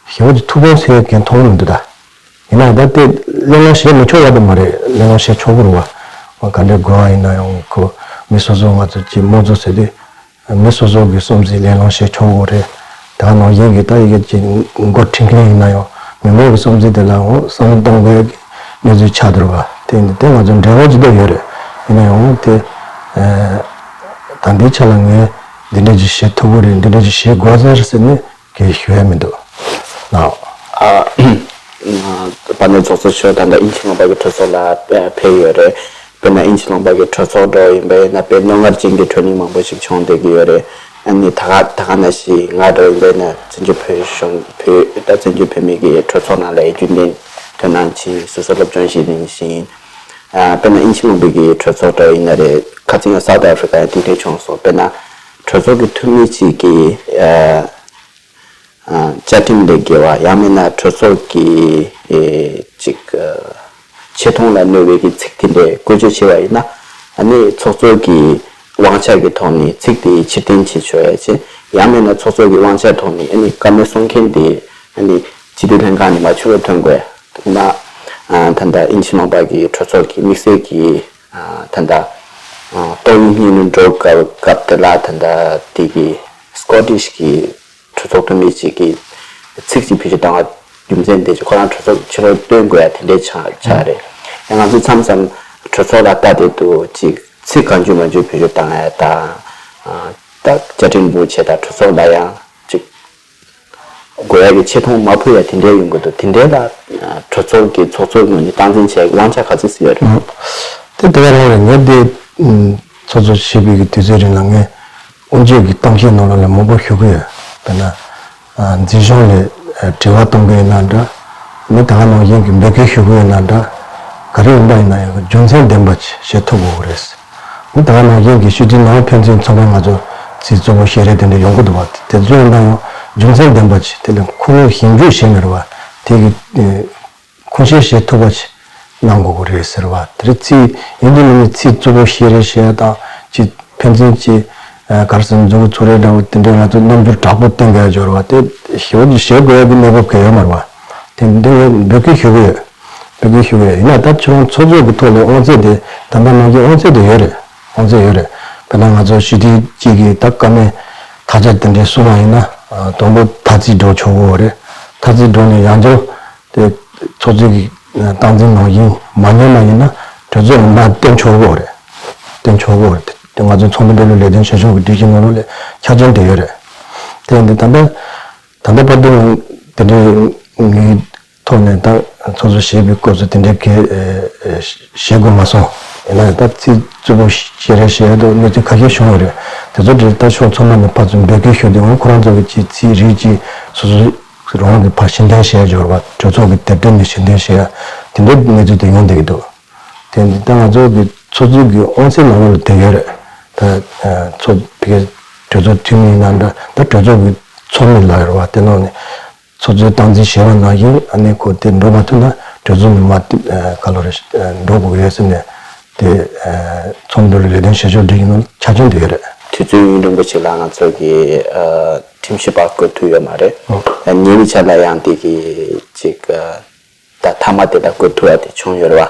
ཞེ་པོ་ཅིག་ཐུགས་ཕན་གསོས་ཡ་གང་མཐོང་གི་མི་འདུག་ད། ཡིན་ན་ད་དེ་གླེང་སློང་བྱེད་མི་ཆོག་པ་དེ་མ་རེད། གླེང་སློང་བྱེད་ཆོག་གི་རེད་བ། ག་འདྲའི་དགོས་པ་ཡིན་ན་ཡང་ཁོ་མི་སོ་སོ་ང་ཚོ་གཅིག་དམངས་གཙོ་ཟེར་དུས་མི་སོ་སོ་གི་བསམ་ཚུལ་གླེང་སློང་བྱེད་ཆོག་གི་རེད། ད་ནང་བཞིན་གྱི་ད་ཡི་གེ་གཅིག་འགོ་ཁྲིད་མཁན་ཡིན་ན་ཡང་མི་མང་གི་བསམ་ཚུལ་དེ་ལའང་བསམ་བློ་གཏོང་དགོས་ཀྱི་གནས་ཚུལ་ཆགས་འདུག་བ། དེ་འདི་དེ་ང་ཚོ་འབྲེལ་བ་ཇི་ལྟར་ཡོད་རེད། ཡིན་ན་ཡང་དེ་ད་ལྟའི་ཆ་ལ་ངས་འདི་འདྲ་ཅིག་བྱེད་ཐུབ་ཀྱི་རེད། འདི་འདྲ་ཅིག་བྱེད་དགོས་ས་རེད་ཟེར་ནས། གི་ཞུ་ཡ་མི་འདུག་ལགས། ཨ། དཔལ་ལྡན་ཚོགས་གཙོ་མཆོག་ད་ལྟ་དབྱིན་ཇི་ལུང་པ་གི་གྲོས་ཚོགས་ལ་ཕེབས་ཡོད་རེད། དཔེར་ན་དབྱིན་ཇི་ལུང་པ་གི་གྲོས་ཚོགས་འདྲ་ཡིན་པ་ཡིན་ན་དཔེ་རྣོ་ངར་ཅན་གྱི་གྲོས་རིམ་མང་པོ་ཞིག་བྱུང་བསྡད་ཀྱི་ཡོད་རེད། ཨ་ནི་ད་ག་ད་ག་ནང་བཞིན་ང་འདྲ་ཡིན་པ་ཡིན་ན་བཙན་བྱོལ་བོད་གཞུང་བོད་ད་བཙན་བྱོལ་བོད་མི་གི་གྲོས་ཚོགས་ནང་ལ་རྒྱུན་ལྡན་དོ་སྣང་བྱས་སོ་སོ་སློབ་སྦྱོང་བྱས་ནས་བཞིན། ཨ། དཔེར་ན་དབྱིན་ཇི་ལུང་པའི་གི་གྲོས་ཚོགས་འདྲ་ཡིན་ན་རེད། ཁ་སང་ཡང་སའུ་ཐི་ཨ་ཧྥི་རི་ཀ་ཡང་དེ་འདྲ་བྱུང་སོང་། དཔེར་ན་གྲོས་ཚོགས་ཀྱི་འཐུས་མི་གཅིག་གིས་ཨ། བཅའ་ཁྲིམས་ལས་འགལ་བ་ཡང་མིན་ན་གྲོས་ཚོགས་ཀྱི་ཨེ་ཅིག་ཨ་ཆེ་མཐོང་ལ་གནོད་པའི་གི་ཚིག་དེ་འདྲའི་བཀོལ་སྤྱོད་བྱས་པ་ཡིན་ན། ཨ་ནི་ཚོགས་གཙོ་གི་དབང་ཆ་གི་ཐོག་ནས་ཚིག་དེ་ཕྱིར་འཐེན་བྱེད་ཆོག་ཡ་ཅིག་ཡང་མིན་ན་ཚོགས་གཙོ་གི་དབང་ཆ་ཐོག་ནས་ཨ་ནི་བཀའ་མོལ་གསུང་མཁན་དེ་ཨ་ནི་སྤྱི་འཐུས་ལྷན་ཁང་ནས་མ་བྱུང་བའི་ཐོན་དགོས། ད་ལྟ་དབྱིན་ཇི་ལུང་པ་གི་གྲོས་ཚོགས་ཀྱི་དམིགས་བསལ་གྱི་ད་ལྟ་ཏོག་དབྱིབས་གཉན་ནད་འགྲོ་སྐབས་སྐབས་དེ་ལ་ད་ལྟ་དེ་གི་སྐོ་ཊིཤ་གི་གྲོས་ཚོགས་འཐུས་མི་གཅིག་གིས་ཚིག་གཅིག་བེད་སྤྱོད་བཏང་བ་རྒྱུ་མཚན་དེ་ཁོ་རང་གྲོས་ཚོགས་ཕྱི་ལོགས་སྟོན་དགོས་ཡ་དེ་འདྲའི་ཆགས་ཆགས་རེད། ཡང་ང་ཚོས་མཚམས་མཚམས་གྲོས་ཚོགས་ལ་ལྟ་དེ་འདུག་ཅིག་ཚིག་གང་བྱུང་མང་བྱུང་བེད་སྤྱོད་བཏང་ཡ་དང་། ད་བཅའ་ཁྲིམས་འབུལ་བྱས་དང་གྲོས་ཚོགས་ལ་ཡང་ཅིག་དགོས་ཡ་གི་ཆེ་མཐོང་མ་ཕུལ་ཡ་དེ་འདྲའི་ཡོང་གི་འདུག་དེ་འདྲའི་ལ་གྲོས་ཚོགས་ཀྱི་ཚོགས་གཙོའི་ངོས་ནས་སྟངས་འཛིན་བྱེད་ཡ་གི་དབང་ཆ་ག་ཚོད་ཙམ་ཡོད་རེད། དེ་དེ་ག་རང་རེད། ངས་དེ་ཚོགས་གཙོ་བྱེད་པའི་གི་དུས་ཚོད་རིང་ལ་ངས་དབུ་འབྱེད་ཀྱི་གཏམ་བཤད་ནང་ལོགས་ལ་མང་པོ་ཞུ་གི་ཡོད། དཔེར་ན་འཛིན་སྐྱོང་ལ་དྲི་བ་གཏོང་གི་ཡིན་ན་འདྲ། མི་ད་ག་ནང་བཞིན་གྱི་འབོད་སྐུལ་ཞུ་གི་ཡོད་ན་འདྲ། ག་རེ་ཡིན་པ་ཡིན་ན་ཡང་རྒྱུ་མཚན་ལྡན་པ་ཅིག་བྱེད་ཐུབ་དགོས་རེད། ད་ག་ནང་བཞིན་གྱི་སྤྱི་འཐུས་ནང་ཕན་ཚུན་ཚང་མས་ང་ཚོ་ཚིག་རྩུབ་པོ་བཤད་རེས་དེ་འདྲ་ཡོང་གི་འདུག་བ། དེ་ཚོ་ཡིན་ན་ཡང་རྒྱུ་མཚན་ལྡན་པ་ཅིག་དེ་ལ་ཁུངས་ལུང་ཞིབ་འཇུག་བྱས་ནས་རེད་བ། དེ་གི་ཁུངས་སྐྱེལ་བྱེད་ཐུབ་པ་ཅིག་གནང་དགོས་ཀྱི་རེད་ཟེར་བ། དེ་རིང་ཚིག་ཡིན་གཅིག་མིན་གཅིག་ཚིག་རྩུབ་པོ་བཤད་རེས་བྱེད་ཡ་དང་ཅིག་ཕན་ཚུན་གྱི་ག་རེ་ཟེར་མཛུབ་གུ་ཚུགས་རེས་འདྲ་བོ་དེ་འདྲའི་ང་ཚོ་རྣམ་འགྱུར་དྲག་པོ་བསྟན་དགོས་ཡ་འབྱོར་བ་དེ་ཞེ་པོ་ཅིག་བྱེད་དགོས་ཡ་གི་གནས་བབ་གང་ཡོད་མ་རེད་བ། དེ་འདི་ངས་འབོད་སྐུལ་ཞུ་གི་ཡོད། འབོད་སྐུལ་ཞུ་གི་ཡོད། ཡིན་ན་ད་ཁྱེད་རང་ཚོགས་གཙོ་གི་ཐོག་ནས་དབང་ཚད་དེ་ད་ལྟ་ནང་བཞིན་དབང་ཚད་དེ་ཡོད་རེད། དབང་ཚད་ཡོད་རེད། དཔེར་ན་ང་ཚོ་སྤྱི་འཐུས་གཅིག་གིས་ད་བཀའ་མོལ་ཐག་ཆོད་དེ་འདྲའི་གསུང་བ་ཡིན་ན་དང་པོ་ཐ་ཚིག་སྒྲོག་ཆོག་གི་རེད། ཐ་ཚིག་སྒྲོག་ནས་ཡང་བསྐྱར་དེ་ཚོགས་གཙོ་གི་སྟངས་འཛིན་ནང་བཞིན་མ་ཉན་པ་ཡིན་ན་གྲོས་ཚོགས་ནང་བསྟན་ཆོག་གི་རེད། བསྟན་ཆོག་གི་རེད། དེ་ང་ཚོ་ཚོགས་མི་འདུ་ལོ་ལས་དོན་བྱེད་ཕྱོགས་ཀྱི་སྒྲིག་གཞི་ནང་ལོགས་ལ་ཆ་རྐྱེན་དེ་ཡོད་རེད། དེ་ཡིན་དུས་ད་ལྟ་ད་ལྟ་བར་དུ་ཡང་དེ་འདྲའི་ངའི་ཐོག་ནས་ད་ཚོགས་གཙོ་བྱེད་པའི་སྐབས་སུ་དེ་འདྲའི་གལ་བྱེད་དགོས་མ་སོང་། ཡིན་ན་ད་ཚིག་རྩུབ་པོ་བཤད་རེས་བྱེད་ཡ་དང་གནས་ཚུལ་ཁ་ཤས་བྱུང་བ་རེད། དེ་ཚོ་དེ་ད་ཕྱོགས་ཚང་མ་ནས་ཕར་ཚུར་འབོད་སྐུལ་ཞུ་དུས་འོང་ཁོ་རང་ཚོ་གི་ཅིག་ཚིག་རིགས་ཅིག་སོ་སོ་རང་གི་ཕར་ཕྱིར་འཐེན་བྱེད་ཡ་འབྱོར་བ། གྲོས་ཚོགས་ཀྱི་དེབ་ཐེར་ནས་ཕྱིར་འཐེན་བྱེད་ཡ་དེ་འདྲའི་གནས་ཚུལ་དེ་ཡོང་བསྡད་ཀྱི་འདུག་དེ་འདི་ད་ང་ཚོ་གི་ ཚོགས་གཙོ་གི་དབང་ཚད་ནང་ལོགས་ལ་དེ་ཡོད་རེད། ད་ཚོགས་ཕ་གིའི་གྲོས་ཚོགས་འཐུས་མི་ཡིན་ན་འདྲ། ད་གྲོས་ཚོགས་ཀྱི་ཚོགས་མི་ལ་ཡོད་རེད་བ། དེ་ནང་ནས་ཚོགས་གཙོས་སྟངས་འཛིན་བྱས་པ་ནང་བཞིན། ཨ་ནི་ཁོ་དེ་འགྲོ་མ་ཐུབ་ན་གྲོས་ཚོགས་ནས་མར་ག་ལོ་རེ་འགྲོ་དགོས་ཀྱི་ཡོད་ཟེར་ནས། དེ་ཚོགས་འདུ་ལ་ལས་དོན་བྱེད་ཕྱོགས་འདི་ཡིན་ནོ་ཆ་རྐྱེན་དེ་ཡོད་རེད། དུས་ཚོད་ཡུན་རིང་པོ་ཞིག་ལ་ང་ཚོ་གི་ཁྲིམས་ཞིབ་པ་བསྐོ་ཐུབ་ཡོད་མ་རེད། ཉེ་བའི་ཆར་ལ་ཡང་དེ་གི་ཅིག་ད་མཐའ་མ་དེ་ལ་བསྐོ་ཐུབ་པ་དེ་བྱུང་ཡོད་རེད་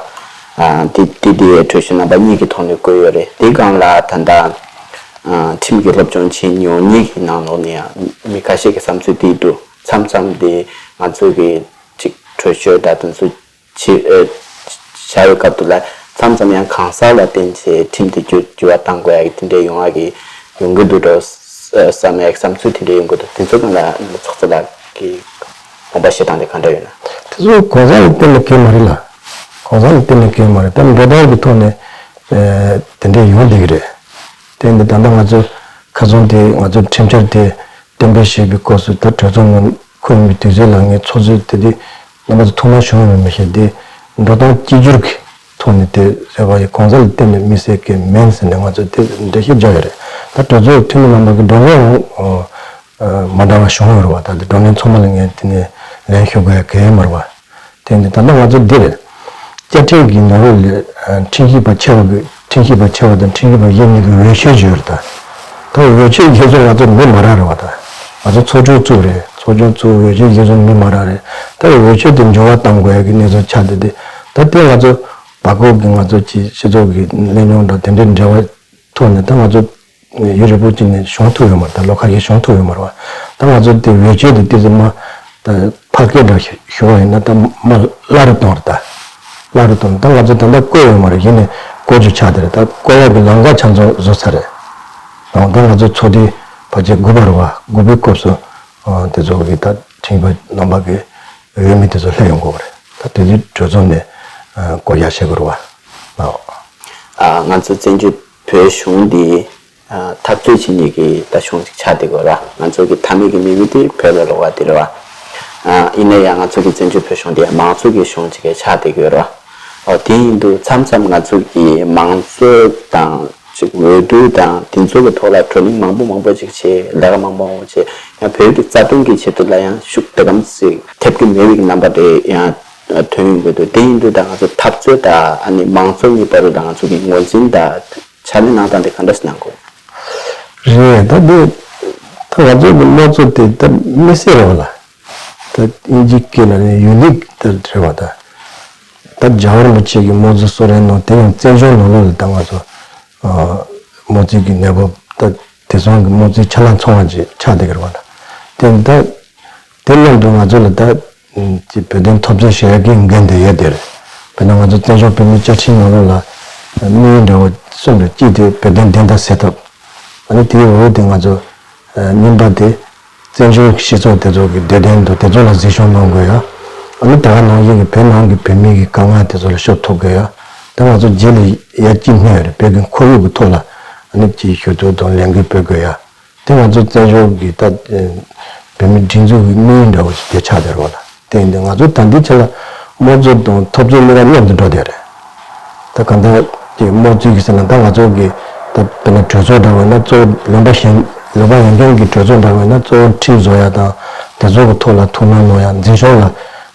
བ། དེ་དེ་དེ་གྲོས་གཞི་རྣམ་པ་གཉིས་ཀྱི་ཐོག་ནས་བསྐོས་ཡོད་རེད། དེའི་སྒང་ལ་ད་ལྟ་ཁྲིམས་ཀྱི་སློབ་སྦྱོང་བྱེད་མྱོང་མཁན་གྱི་ནང་ལོགས་ནས་ཡང་མི་ཁ་ཤས་ཀྱི་བསམ་ཚུལ་དེ་འདུག་མཚམས་མཚམས་དེ་ང་ཚོ་གི་ཅིག་གྲོས་ཆོད་དང་དེ་ཚོ་ཅིག་བྱ་བའི་སྐབས་དུ་ལ་མཚམས་མཚམས་ཡང་གང་ཟག་ལ་བརྟེན་བྱས་ཁྲིམས་དེ་འགྱུར་འགྱུར་བ་གཏང་དགོས་ཡ་གི་དེ་འདྲས་ཡོང་བ་གི་ཡོང་གི་འདུག་འགྲོ་བསམ་ཡ་གི་བསམ་ཚུལ་དེ་འདྲས་ཡོང་གི་འདུག་དེ་ཚོ་སྒང་ལ་ཚོགས་གཙོ་ལགས་ཀྱི་དགོངས་པ་བཞེས་སྟངས་དེ་ག་འདྲ་ཡོད་ན། དེ་ཚོ་གང་ཟག་ལ་བརྟེན་ནས་གང་ཡང་མ་རེད་ལ། གང་ཟག་ལ་བརྟེན་ནས་གང་ཡང་མ་རེད། ད་འགྲོ་སྟངས་ཀྱི་ཐོག་ནས་དེ་འདྲས་ཡོང་བསྡད་ཀྱི་རེད། དེ་འདི་ད་ལྟ་ང་ཚོ་ཁ་སང་དེ་ང་ཚོ་ཁྲིམས་འཆར་དེ་གཏན་འབེབས་བྱེད་པའི་སྐབས་སུ། ད་གྲོས་ཚོགས་ནང་འཁོད་ཡོང་བའི་དུས་ཚོད་ལ་ངས་ཚོགས་གཙོས་དེ་དེ་རྣམ་པ་ཚོ་ཐུགས་སྣང་བྱུང་ཡོད་མེད་མི་ཤེས། དེ་འགྲོ་སྟངས་གཅིག་གྱུར་གྱི་ཐོག་ནས་དེ་ཟེར་བ་ཡི་གང་ཟག་ལ་བརྟེན་ནས་དམིགས་བསལ་གྱི་མིན་ཟེར་ནས་ང་ཚོས་དེ་འགྲེལ་བཤད་རྒྱག་ཡོད་རེད། ད་གྲོས་ཚོགས་འཐུས་མི་རྣམ་པ་གི་འགྲོ་སྟངས་ཡང་མ་འདྲ་བ་བྱུང་ཡོད་རེད་བ། ད་དེ་བགྲོ་གླེང་ཚང་མ་ལ་ངས་དེ་ནས་ལན་ཞུ་དགོས་ཡ་གལ་ཡོད་མ་རེད་བ། དེ་ནི་ད་ལྟ་ང་ཚོ་འདི་རེད། བཅའ་ཁྲིམས་ཀྱི་ནང་ལོགས་ལ་ཁྲིམས་ཞིབ་པ་ཆེ་བ་གི་ཁྲིམས་ཞིབ་པ་ཆེ་བ་དང་ཁྲིམས་ཞིབ་པ་གཞན་གཉིས་ཀྱི་འོས་ཆོས་ཅིག་ཡོད་རེད་ད། ད་འོས་ཆོས་ཡིན་ཙང་ང་ཚོ་མི་མ་རག་རེད་བ། ད་ང་ཚོ་ཚོགས་ཆུང་བཙུགས་རེད། ཚོགས་ཆུང་བཙུགས། འོས་ཆོས་ཡིན་ཙང་མི་མ་རག་རེད། ད་འོས་ཆོས་དེ་འགྱུར་བ་གཏང་དགོས་ཡ་གི་གནས་ཚུལ་ཆགས་བསྡད་དེ། ད་དེ་ང་ཚོ་བར་སྐོར་གྱི་ང་ཚོ་ཅིག་སྤྱི་ཚོགས་ཀྱི་གླེང་སློང་དང་དེ་འདྲའི་འབྲེལ་བ་ཐོག་ནས་ད་ང་ཚོ་ཡུན་རིང་པོ་ཅིག་ནས་བྱུང་ཐུབ་ཡོད་མ་རེད། ད་ལོ་ཁ་ཤས་བྱུང་ཐུབ་ཡོད་མ་རེད་བ། ད་ང་ཚོ་དེ་འོས་ཆོས་དེ་ཏོག་ཙམ་མ་ད་ཕལ་སྐད་འདྲ་ཞུ་བ་ཡིན་ན་ད་མ་སླ་རུ་གཏོང་རེད། ད་སླ་རུ་གཏོང་། ད་ང་ཚོ་ད་ལྟ་བསྐོས་ཡོད་མ་རེད། གཞི་ནས་བསྐོ་རྒྱུ་ཆགས་བསྡད་རེད། ད་བསྐོ་ཡག་གི་ལམ་ཁ་ཆ་ཚང་བཟོ་ཚར་རེད། ད་ང་ཚོ་ཚོགས་དུས་ཕལ་ཆེར་དགུ་པ་རེད་བ། དགུ་པའི་སྐབས་སུ་དེ་ཚོ་གི་ད་ཁྲིམས་ཞིབ་པ་རྣམ་པ་གི་འོས་མི་དེ་ཚོ་སླེབས་ཡོང་གི་རེད། ད་དེ་དུས་གྲོས་ཚོགས་ནས་བསྐོ་རྒྱུ་བྱེད་དགོས་རེད་བ། ང་ཚོ་བཙན་བྱོལ་བོད་གཞུང་འདི་འཐབ་རྩོད་བྱེད་མཁན་གྱི་ད་གཞུང་ཅིག་ཆགས་བསྡད་ཡོད་རེད་བ། ང་ཚོ་གི་མཐའ་མའི་གི་དམིགས་ཡུལ་དེ་བོད་ལ་འགྲོ་བ་དེ་རེད་བ། ཡིན་ན་ཡང་ང་ཚོ་གི་བཙན་བྱོལ་བོད་གཞུང་དེ་མང་གཙོ་གི་གཞུང་ཅིག་གི་ཆགས་བསྡད་ཡོད་རེད་བ། འོ་དེ་ཡིན་དུས་མཚམས་མཚམས་ང་ཚོ་གི་མང་གཙོ་དང་ཅིག་འོས་བསྡུ་དང་དེ་ཚོ་གི་ཐོག་ལ་བགྲོ་གླེང་མང་པོ་མང་པོ་ཅིག་བྱས། ལས་ཀ་མང་པོ་མང་པོ་བྱས། ཡང་བོད་ཀྱི་རྩ་དོན་གྱི་ཆེད་དུ་ལ་ཡང་ཤུགས་དེ་གམ་ཞིག་ཐེབས་ཀྱི་མེད་པའི་རྣམ་པ་དེ་ཡང་ཐོན་ཡོང་གི་འདུག་དེ་ཡིན་དུས་ད་ང་ཚོ་འཐབ་རྩོད་དང་ཨ་ནི་མང་གཙོ་གཉིས་བར་དུ་ད་ང་ཚོ་གི་ངོས་འཛིན་དང་ཕྱག་ལས་གནང་སྟངས་དེ་ག་འདྲ་ཞིག་གནང་དགོས། རེད། ད་འདི་ད་ང་ཚོ་གི་དམངས་གཙོ་དེ་ད་མི་སེར་རེད་བ་ལ། ད་དབྱིན་ཇིའི་སྐད་ལ་ནི་ཡུ་ནིག་ད་རེད་བ། ད་ད་རྒྱལ་བ་རིན་པོ་ཆེ་གི་དམངས་གཙོ་གསོལ་རས་ནང་དེ་ཡང་བཙན་བྱོལ་ནང་ལོགས་ལ་ད་ང་ཚོ་དམངས་གཙོའི་གི་གནས་བབ་ད་དེང་སང་གི་དམངས་གཙོའི་ཆ་ལག་ཚང་བ་ཅིག་ཆགས་བསྡད་ཀྱི་རེད་བ་ལ། དེ་ད་དེ་མཉམ་དུ་ང་ཚོ་ལ་ད་ཅིག་བོད་དོན་འཐབ་རྩོད་བྱེད་ཡག་གི་འགན་དེ་ཡོད་དེ་རེད། དཔེར་ན་ང་ཚོ་བཙན་བྱོལ་བོད་མིའི་བཅའ་ཁྲིམས་ནང་ལོགས་ལ་དམིགས་ཡུལ་འདྲ་བོ་གསུམ་རེད། གཅིག་དེ་བོད་དོན་བདེན་མཐའ་གསལ་ཐབས། ཨ་ནི་དེའི་འོག་དེ་ང་ཚོ་གཉིས་པ་དེ་བཙན་བྱོལ་སྤྱི་ཚོགས་དེ་ཚོ་གི་བདེ་དོན་དང་དེ་ཚོ་ལ་གཟིགས་སྐྱོང་གནང་དགོས་ཡ། ཨ་ནི་དེ་ག་ནང་བཞིན་གྱི་བོད་ནང་གི་བོད་མི་གི་དཀའ་ངལ་དེ་ཚོ་ལ་སྐྱོབ་ཐུབ་དགོས་ཡ། ད་ང་ཚོ་རྗེས་ལ་ཡར་གཅིག་སྨོས་རེད། བོད་ཀྱི་ཁོར་ཡུག་གི་ཐོག་ལ་ཨ་ནི་ཅིག་ཞུ་གཏུག་དང་ལས་འགུལ་སྤེལ་དགོས་ཡ། དེ་ང་ཚོ་བཙན་བྱོལ་གྱི་ད་བོད་མི་སྒྲིག་འཛུགས་ཀྱི་དམིགས་ཡུལ་འདྲ་བོ་ཞིག་དེ་ཆགས་བསྡད་རེད་བ་ལ། དེ་ཡིན་དུས་ང་ཚོ་ད་ལྟའི་ཆ་ལ་དམངས་གཙོ་དང་འཐབ་རྩོད་གཉིས་ཀ་མཉམ་དུ་འགྲོ་བསྡད་རེད། ད་གང་ལྟར་གྱི་དམངས་གཙོའི་གི་ཟེར་ན་ད་ང་ཚོ་གི་ད་དཔེར་ན་གྲོས་ཚོགས་འདྲ་བོ་ཡིན་ན་གཙོ་བོ་ལུང་པ་གཞན་ལུང་པ་ཡན་གྱི་གྲོས་ཚོགས་འདྲ་བོ་ཡིན་ན་གཙོ་བོ་ཁྲིམས་བཟོ་ཡ་དང་དེ་ཚོ་གི་ཐོག་ལ་ཐུགས་སྣང་གནང་ཡ། འཛིན་སྐྱོང་ལ་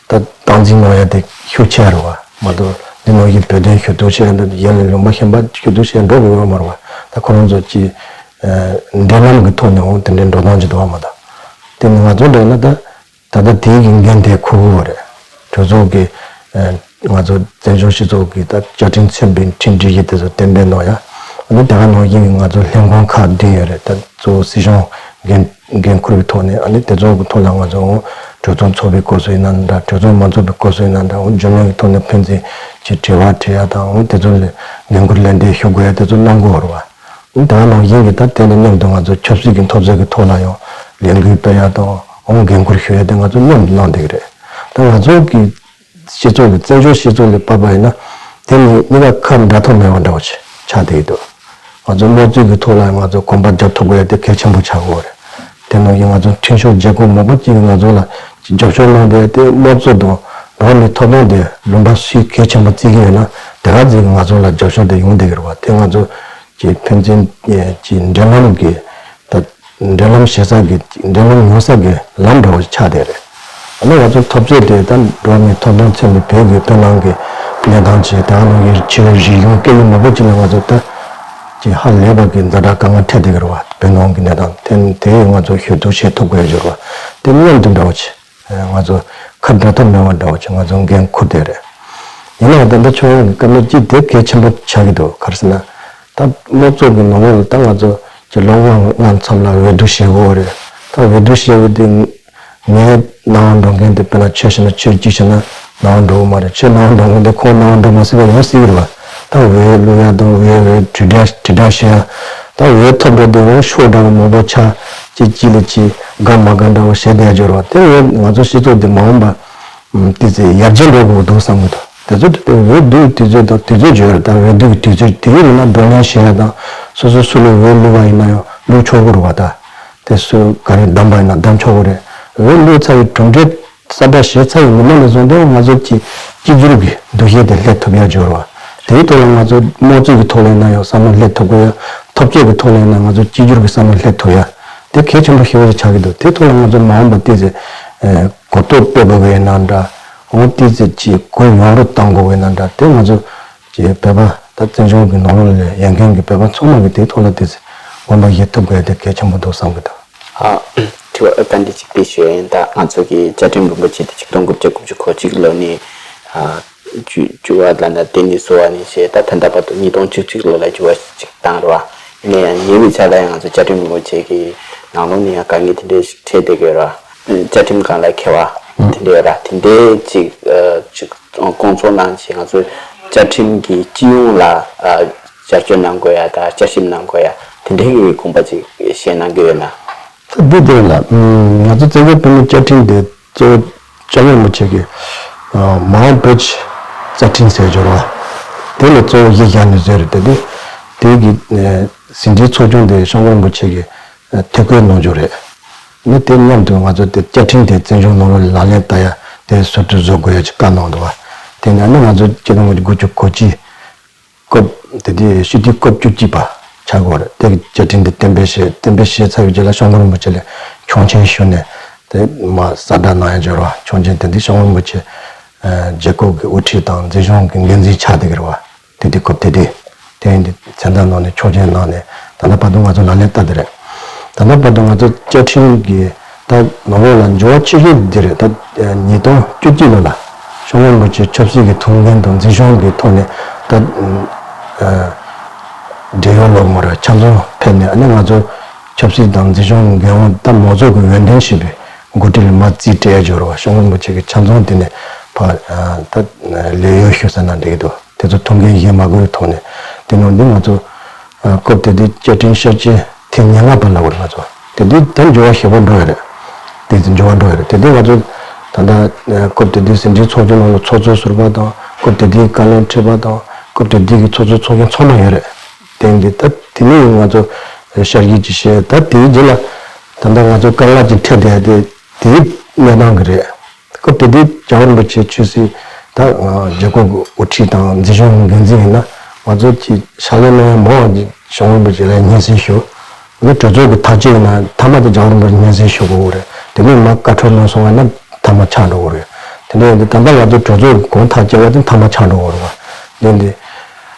ད་སྟངས་འཛིན་གནང་ཡ་དེ་ཤུགས་ཆེ་རེད་བ། མ་གཏོགས་འདི་ནང་བཞིན་བོད་དོན་ཞུ་གཏུག་བྱེད་ཡ་འདི་ཡན་ལ་ལུང་པ་གཞན་པ་ཞུ་གཏུག་བྱེད་ཡ་འགྲོ་དགོས་ཡོད་མ་རེད་བ། ད་ཁོ་རང་ཚོ་ཅིག་འབྲེལ་ལམ་གྱི་ཐོག་ནས་འོང་དེ་འདྲའི་འགྲོ་སྟངས་ཅིག་འདུག་བ་མ་གཏོགས། དེ་ནི་ང་ཚོ་འདྲ་ན་ད། ད་ལྟ་དེའི་གི་འགན་དེ་འཁུར་དགོས་པ་རེད། གྲོས་ཚོགས་ཀྱི་ང་ཚོ་བཙན་བྱོལ་སྤྱི་ཚོགས་ཀྱི་ད་བཅའ་ཁྲིམས་མཚོན་པའི་ཁྲིམས་སྒྲིག་གཞི་དེ་ཚོ་གཏན་འབེབས་གནང་ཡ། ཨ་ནི་དེ་ག་ནང་བཞིན་གྱི་ང་ཚོ་ལྷན་ཁང་ཁག་བདུན་ཡོད་རེད། ད་གཙོ་བོ་སྲིད་གཞུང་འགན་འགན་འཁུར་གྱི་ཐོག་ནས། ཨ་ནི་དེ་ཚོ་གི་ཐོག་ལ་ང་ཚོ་འོང་གྲོས་ཚོགས་ཚོགས་པའི་སྐབས་སུ་ཡིན་ན་འདྲ། གྲོས་ཚོགས་མ་ཚོགས་པའི་སྐབས་སུ་ཡིན་ན་འདྲ། འོང་རྒྱུ་མཚན་གྱི་ཐོག་ནས་ཕན་ཚུན་གྱི་དྲི་བ་དྲི་ཡ་དང་། འོང་དེ་ཚོ་ལ་འགན་འཁུར་ལན་འདེབས་ཞུ་དགོས་ཡ་དེ་ཚོ་གནང་དགོས་པ་རེད་བ། ད་ནང་བཞིན་གྱི་ད་དེ་ནས་མཉམ་དུ་ང་ཚོ་ཆབ་སྲིད་ཀྱི་འཐབ་རྩོད་ཀྱི་ཐོག་ལ་ཡང་ལས་འགུལ་སྤེལ་ཡ་དང་འོང་འགན་འཁུར་ཞུ་ཡ་དེ་ང་ཚོ་མཉམ་དུ་གནང་བསྡད་ཀྱི་རེད། ད་ང་ཚོ་གི་སྤྱི་ཚོགས་ཀྱི་བཙན་བྱོལ་སྤྱི་ཚོགས་ལ་བབས་པ་ཡིན་ན་དེ་ནི་གཉིས་ཀ་ཁ་འདྲ་ཐོག་མེད་པ་འདྲ་བོ་ཆགས་བསྡད་ཀྱི་འདུག་ང་ཚོ་དམངས་གཙོའི་གི་ཐོག་ལ་ང་ཚོ་གོམ་པ་རྒྱབ་ཐུབ་དགོས་ཡ་དེ་གལ་ཆེན་པོ་ཆགས་ཀྱི་ཡོད་རེད། དེ་ནང་བཞིན་ང་ཚོ་ཁྲིམས་ཞིབ་རྒྱལ་ཁབ་མང་པོ་ཅིག་གིས་ང་ཚོ་ལ་རྒྱབ་སྐྱོར་གནང་བསྡད་དེ་དམངས་གཙོ་དང་རང་ནས་ཐོབ་ཐང་དེ་ལུང་པ་སུས་གལ་ཆེན་པོ་བརྩི་གི་ཡོད་ན་ དེ་ག་ཚོད་ང་ཚོ་ལ་རྒྱབ་སྐྱོར་དེ་ཡོང་བསྡད་ཀྱི་རེད་བ། དེ་ང་ཚོ་གི་ཕན་ཚུན་གྱི་འབྲེལ་ལམ་གྱི་ད་འབྲེལ་ལམ་བྱེད་ས་གི་འབྲེལ་ལམ་ཡོང་ས་གི་ལམ་འདྲ་བོ་ཆགས་བསྡད་རེད། ཨ་ནི་ང་ཚོ་འཐབ་རྩོད་དེ་ད་འགྲོ་བ་མིའི་ཐོབ་ཐང་ཚད་མའི་བོད་ཀྱི་བོད་ནང་གི་གནས་སྟངས་ཆེ་དེ་ནང་གི་ཆེ་བའི་རིག་གཞུང་སྐད་ཡིག་མང་པོ་ཅིག་ལ་ང་ཚོ་ད་ཀྱི་ཧ་ལས་པ་གི་ཛ་དྲག་དཀའ་ངལ་འཕྲད་བསྡད་ཀྱི་རེད་བ། བོད་ནང་གི་གནས་སྟངས་དེ་དེ་ང་ཚོ་ཞུ་གཏུག་བྱེད་ཐུབ་དགོས་ཡོད་རེད་བ། དེ་མཉམ་དུ་འདྲ་བོ་ཆེ། ང་ཚོ་ཁ་འབྲལ་ཐབས་མེད་པ་འདྲ་བོ་ཆེ་ང་ཚོ་འགན་འཁུར་བསྡད་རེད། ཡིན་ནའང་ད་ལྟ་ཁྱོད་རང་གི་བཀའ་མོལ་གཅིག་དེ་གལ་ཆེན་པོ་ཆགས་ཀྱི་འདུག་ག་རེ་ཟེར་ན། ད་དམངས་གཙོ་གི་ནང་ལོགས་ལ་ད་ང་ཚོ་གི་ལོ་ལྔ་ལྔ་མཚམས་ལ་འོས་བསྡུ་བྱེད་དགོས་རེད། ད་འོས་བསྡུ་བྱེད་དགོས་དེ་ངའི་ནང་འགྲོ་མཁན་དེ་དཔེར་ན་ཁྱོད་བྱས་ན་ཁྱོད་གཅིག་བྱས་ན་ནང་འགྲོ་གི་མ་རེད། ཁྱོད་ནང་འགྲོ་མཁན་དེ་ཁོང་ནང་འགྲོ་མ་སྲིད་པ་ཡོང་སྲིད་ཀྱི་རེད་བ། ད་འོས་བླུག་ཡ་དང་འོས་འོས་དྲིལ་བསྒྲགས་དྲིལ་བསྒྲགས་བྱེད་ཡ། ད་འོས་ཐོབ་འགྲོ་དེ་འོ་ཤོག་འདྲ་བོ་མང་པོ་ཆགས་ཅིག་གཅིག་ལ་གཅིག་དགའ་མ་དགའ་འདྲ་བོ་བྱེད་བསྡད་ཡ་འབྱོར་བ་དེ་འོ་ང་ཚོ་སྤྱི་ཚོགས་དེ་མ་འོངས་པ། ཏི་ཙི་ཡར་རྒྱས་འགྲོ་དགོས་འདུག་བསམ་གི་འདུག་དེ་ཚོ་དེ་འོས་བསྡུའི་དུས་ཚོད་དང་དུས་ཚོད་བརྗོད་རེད། ད་འོས་བསྡུ་གི་དུས་ཚོད་དེ་ཡིན་ན་བགྲོ་གླེང་བྱེད་ཡ་དང་སོ་སོ་སུ་ལ་འོས་བླུག་པ་ཡིན་ན་ཡང་བླུག་ཆོག་གི་རེད་བ། ད་དེ་སུ་ག་རེ་བདམས་པ་ཡིན་ན་བདམས་ཆོག་གི་རེད། འོས་བླུག་ཚར་བའི་གྲུབ་འབྲས་གསལ་བསྒྲགས་བྱས་ཚར་བའི་ཉིན་མོ་ནས་བཟུང་སྟེ་ང་ཚོ་གི་གཅིག་གྱུར་གྱི་འདུ་ཤེས་དེ་སླེབས་ཐུབ་ཡ་འབྱོར་བ། དེའི་ཐོག་ལ་ང་ཚོ་དམངས་གཙོ་གི་ཐོག་ལ་ཡིན་ན་ཡང་བསམ་བློ་སླེབས་ཐུབ་དགོས་ཡ། འཐབ་རྩོད་ཀྱི་ཐོག་ལ་ཡིན་ན་ང་ཚོ་གཅིག་གྱུར་གྱི་བསམ་བློ་སླེབས་ཐུབ་ཡ། དེ་གལ་ཆེན་པོ་ཞེ་པོ་ཅིག་ཆགས་ཀྱི་འདུག་དེ་ཐོག་ལ་ང་ཚོ་མ་འོངས་པ་ཏི་ཙི་གོ་རྟོགས་སྤེལ་དགོས་པའི་ནང་འདྲ། འོ་ཏི་ཙི་ཅིག་གོ་ཡོང་རོགས་གཏང་དགོས་པའི་ནང་འདྲ། དེ་ང་ཚོ་ཅིག་བོད་པ་ད་བཙན་བྱོལ་གྱི་ནང་ལོགས་ལ་ཡོད་མཁན་གྱི་བོད་པ་ཚང་མ་གི་དེའི་ཐོག་ལ་ཏི་ཙི་དགོངས་པ་བཞེས་ཐུབ་དགོས་དེ་གལ་ཆེན་པོ་འདུག་བསམ་གྱི་འདུག་ཨ། དྲི་བ་ཨ་བཀའ་འདྲི་གཅིག་དེ་ཞུ་ཡིན། ད་ང་ཚོ་གི་བཅའ་ཁྲིམས་རིན་པོ་ཆེ་དེ་ཆིག་སྟོང་དགུ་བརྒྱ་དགུ་བཅུ་གོ་གཅིག་ལོ་ནས་ཨ། བཅུ་བཅུ་བ་ལ་ན་དེ་ནས་བཟོ་བ་ནས་བྱས་ད་ད་ལྟ་བར་དུ་ཉིས་སྟོང་བཅུ་གཅིག་ལོ་ལ་བཅུ་བ་གཅིག་བཏང་རེད་བ། ཡིན་ན་ཡང་ཉེ་བའི་ཆར་ལ་ཡང་ང་ཚོ་བཅའ་ཁྲིམས་རིན་པོ་ཆེ་གི་ནང་ལོགས་ནས་ཡང་དཀའ་ངལ་དེ་འདྲའི་ཞིག་འཕྲད་བསྡད་ཀྱི་ཡོད་རེད་བ། བཅའ་ཁྲིམས་སྒང་ལ་འཁེལ་བ་དེ་འདྲ་ཡོད་རེད། དེ་འདྲའི་ཅིག་ཅིག་སྐོང་ཚོགས་གནང་བྱས་ང་ཚོ་བཅའ་ཁྲིམས་ཀྱི་སྤྱི་ཡོངས་ལ་ཨ་བསྐྱར་བཅོས་གནང་དགོས་ཡ་དང་བསྐྱར་ཞིབ་གནང་དགོས་ཡ་དེ་འདྲའི་གི་དགོངས་པ་ཅིག་བཞེས་གནང་གི་ཡོད་ན། ད་འདི་དེ་ལ་ང་ཚོ་བཙན་བྱོལ་བོད་མིའི་བཅའ་ཁྲིམས་དེ་གཙོ་བོ་སྐྱབས་མགོན་རིན་པོ་ཆེ་གི་མ་འོངས་བོད་ཀྱི་རྩ་ཁྲིམས་ཟེར་སྦྱོར་བ་དེ་ལ་གཙོ་བོ་གཞི་བཞག་ནས་བཟོས་རེད། དེ་དེ་དེ་གི་ཟིན་བྲིས་ཚོགས་ཆུང་དེ་སྐྱབས་མགོན་རིན་པོ་ཆེ་གི་ཐུགས་ཁུར་གནང་རྒྱུ་རེད། ནི་དེ་མཉམ་དུ་ང་ཚོ་དེ་བཅའ་ཁྲིམས་དེ་བཙན་བྱོལ་ནང་ལོགས་ལ་ལག་ལེན་བསྟར་ཡ་དེ་ཟུར་དུ་བཟོ་དགོས་ཡ་ཅིག་བཀའ་གནང་འདུག་བ། དེ་ནས་ནི་ང་ཚོ་ཆིག་སྟོང་དགུ་བརྒྱ་གོ་གཅིག་སྐབས་དེ་དུས་སྤྱི་འཐུས་སྐབས་བཅུ་གཅིག་པ་ཆགས་ཡོད་རེད། དེ་གི་བཅའ་ཁྲིམས་དེ་གཏན་འབེབས་བྱས། གཏན་འབེབས་བྱས་ཚར་བའི་རྗེས་ལ་སྐྱབས་མགོན་རིན་པོ་ཆེ་ལ་ཆོག་མཆན་ཞུས་ནས་དེ་མར་གསལ་བསྒྲགས་གནང་ཡ་འབྱོར་བ། ཆོག་མཆན་དེ་དུས་སྐྱབས་མགོན་རིན་པོ་ཆེ་རྒྱལ་ཁབ་ཀྱི་དབུ་ཁྲིད་དང་འཛིན་སྐྱོང་གི་འགན་འཛིན་ཆགས་བསྡད་ཀྱི་རེད་བ། དེ་དུས་སྐབས་དེ་དུས་དེ་ཡིན་དུས་མཚན་རྟགས་གནང་ནས་ཆོག་མཆན་གནང་ནས་ད་ལྟ་བར་དུ་ང་ཚོ་ལག་ལེན་བསྟར་བསྡད་རེད། ད་ལྟ་བར་དུ་ང་ཚོ་བཅའ་ཁྲིམས་ཀྱི་ད་ནང་ལོགས་ལ་འགྱུར་བ་ཆེ་ཤོས་འདི་རེད། ད་ཉིས་སྟོང་བཅུ་གཅིག་ལོ་ལ་སྐྱབས་མགོན་རིན་པོ་ཆེ་ཆབ་སྲིད་ཀྱི་ཐུགས་འགན་དང་འཛིན་སྐྱོང་གི་ཐོག་ནས་ད་བགྲེས་ཡོལ་ལོ་མོ་ར་ཆ་ཚང་ཕེབས་ནས་ཨ་ནི་ང་ཚོ་ཆབ་སྲིད་དང་འཛིན་སྐྱོང་གི་འགན་དབང་ད་མང་ཚོགས་ཀྱི་འོས་འདེམས་བྱས་པའི་འགོ་ཁྲིད་ལ་མར་རྩིས་སྤྲད་ཡ་འབྱོར་བ། སྐྱབས་མགོན་རིན་པོ་ཆེ་གི་ཆ་ཚང་དེ་ནས་ཕར་ད་ལས་གཡོལ་ཞུ་ས་ན་འགྲིག་གི་འདུག་དེ་ཚོ་ཐུགས་འགན་བཞེས་མ་དགོས་པའི་ཐོག་ནས་དེ་ནང་འདི་ང་ཚོ་སྐབས་དེ་དུས་བཅའ་ཁྲིམས་བསྐྱར་བཅོས་ཐེངས་ཉེར་ལྔ་པ་ལ་བར་ང་ཚོ་དེ་དུས་ད་འགྱུར་བ་ཞེ་པོ་འགྲོ་ཡ་རེད། དེ་ཚོ་འགྱུར་བ་འགྲོ་ཡ་རེད། དེ་དུས་ང་ཚོ་ད་ལྟ་སྐབས་དེ་དུས་ཟིན་བྲིས་ཚོགས་ཆུང་ནང་ལ་ཚོགས་གཙོ་ཟུར་པ་དང་སྐབས་དེ་དུས་བཀའ་བློན་ཁྲི་པ་དང་སྐབས་དེ་དུས་ཀྱི་ཚོགས་གཙོ་ཚོགས་ཆུང་ཚང་མ་ཡོད་རེད། དེ་འདི་ད་དེ་ནས་ང་ཚོ་བསྐྱར་ཞིབ་ཅིག་བྱས། ད་དེའི་རྗེས་ལ་ད་ལྟ་ང་ཚོ་དཀའ་ངལ་ཅིག་འཕྲད་བསྡད་དེ་དེའི་གནས་སྟངས་ཀྱི་རེད། སྐབས་དེ་དུས་རྒྱལ་བ་རིན་པོ་ཆེ་ཆོས་སྲིད་ད་རྒྱལ་ཁབ་ཀྱི་དབུ་ཁྲིད་དང་འཛིན་སྐྱོང་གི་འགན་འཛིན་ཡིན་ན་ང་ཚོ་གི་ཕྱག་ལས་གནང་ཡ་མང་བ་ཅིག་རྒྱལ་བ་རིན་པོ་ཆེ་ལ་སྙན་སེང་ཞུ། ནི་གྲོས་ཚོགས་ཀྱི་ཐག་བཅད་ཡིན་ན་མཐའ་མ་དེ་རྒྱལ་བ་རིན་པོ་ཆེ་སྙན་སེང་ཞུ་དགོས་རེད། དེ་ནས་མར་བཀའ་འཁྲོལ་གནང་སོང་བ་ན་མཐའ་མ་ཆགས་འགྲོ་གི་རེད། དེ་འདྲ་ཡིན་དུས་ད་ལྟ་ང་ཚོ་གྲོས་ཚོགས་ཀྱི་གོང་ཐག་བཅད་པ་དེ་མཐའ་མ་ཆགས་འགྲོ་གི་རེད་བ། དེ་འདི་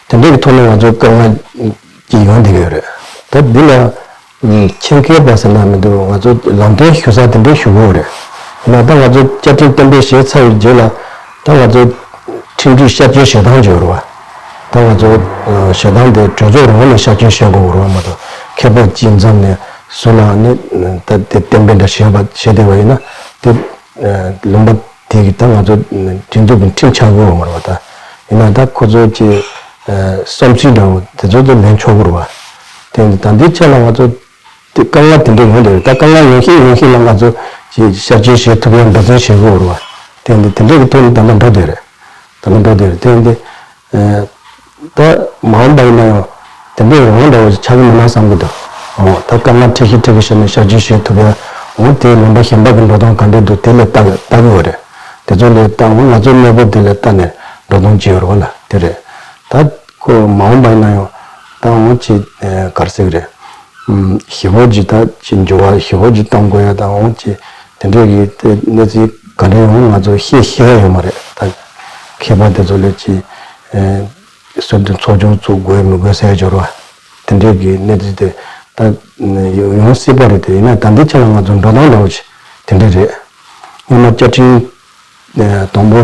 དེ་འདྲའི་གི་ཐོག་ནས་ང་ཚོ་དཀའ་ངལ་ཅིག་ཡོང་བསྡད་ཀྱི་ཡོད་རེད། ད་འདི་ལ་ཆེད་མཁས་པ་ཟེར་ན་མི་འདུག་ང་ཚོ་ལམ་སྟོན་ཞུ་ས་དེ་འདྲ་ཞུ་དགོས་རེད། ཡིན་ན་ད་ང་ཚོ་བཅའ་ཁྲིམས་གཏན་འབེབས་བྱས་ཚར་བའི་རྗེས་ལ་ད་ང་ཚོ་ཁྲིམས་སྒྲིག་བསྐྱར་བཅོས་བྱེད་སྟངས་ཅིག་ཡོད་རེད་བ། ད་ང་ཚོ་ཨ་བྱེད་སྟངས་དེ་གྲོས་ཚོགས་རང་ནས་བསྐྱར་བཅོས་བྱེད་དགོས་རེད་བ་མ་གཏོགས་མཁས་པ་གཅིག་འཛོམས་ནས་བཟོས་ན་ནི་ད་དེ་གཏན་འབེབས་འདྲ་བྱས་པ་བྱས་བསྡད་པ་ཡིན་ན་དེ་ཨ་ལུང་པ་དེ་གི་ད་ང་ཚོ་སྒྲིག་འཛུགས་ཀྱི་ཁྲིམས་ཆགས་དགོས་རེད་མ་རེད་བ། ད་ཡིན་ན་ད་ཁོ་ཚོ་གི་ཨ་བསམ་ཚུལ་འདྲ་བོ་དེ་ཚོ་དེ་ལེན་ཆོག་གི་རེད་བ། དེ་ད་ལྟའི་ཆ་ལ་ང་ཚོ་དེ་དཀའ་ངལ་དེ་འདྲ་ཡོང་བསྡད་རེད། ད་དཀའ་ངལ་ཡོང་ཤེས་ཡོང་ཤེས་ལ་ང་ཚོ་ཅིག་བསྐྱར་བཅོས་བྱེད་ཐུབ་ཡ་འབད་བརྩོན་བྱེད་དགོས་རེད་བ། དེ་འདི་དེ་འདྲ་གི་ཐོག་ནས་ད་ལྟ་འགྲོ་བསྡད་རེད། ད་ལྟ་འགྲོ་བསྡད་རེད། དེ་འདི་ཨ་ད་མ་འོངས་པ་ཡིན་ན་ཡང་དེ་འདྲ་ཡོང་འདྲ་བོ་ཆགས་ཀྱི་མིན་ན་བསམ་གྱི་འདུག་འོ་ད་དཀའ་ངལ་འཕྲད་ཤེས་འཕྲད་ཀྱི་ཞེ་ནས་བསྐྱར་བཅོས་བྱེད་ཐུབ་ཡ། འོ་དེ་ལུང་པ་གཞན་པ་གི་འགྲོ་སྟངས་ག་འདྲ་འདུག་དེ་ལ་ལྟ་ལྟ་གི་ཡོད་རེད། དེ་ཚོ་ལས་ལྟ་འོ་ང་ཚོའི་གནས་བབ་དེ་ལ་ལྟ་ནས་འགྲོ་སྟངས་བྱེད་ཡོད་རེད་བ་ལ་དེ་རེད། ད་ཁོ་མ་འོངས་པ་ཡིན་ན་ཡང་ད་འོང་ཅི་གར་ཟེར་གི་རེད། ཞི་བོ་ཇི་ད་ཅི་འགྱུར་བ་ཞི་བོ་ཇི་གཏོང་དགོས་ཡ་ད་འོང་ཅི་དེ་འདྲས་ཀྱི་དེ་གནས་ཚུལ་ག་འདྲ་ཡོང་ང་ཚོ་ཤེས་ཤེས་ཡ་ཡོད་མ་རེད། ད་མཁས་པ་དེ་ཚོ་ལས་ཅི་སྲོལ་དུ་ཚོགས་ཆུང་བཙུགས་དགོས་མི་དགོས་ཟེར་འབྱོར་བ་དེ་འདྲས་ཀྱི་གནས་ཚུལ་དེ་ད་ཡོང་སྲིད་པ་རེད། དེ་ཡིན་ན་ད་འདི་ཆ་ལ་ང་ཚོ་འགྲོ་སྟངས་འདྲ་བོ་ཅི་དེ་འདྲས་རེད། སྔོན་མ་བཅའ་ཁྲིམས་དང་པོ་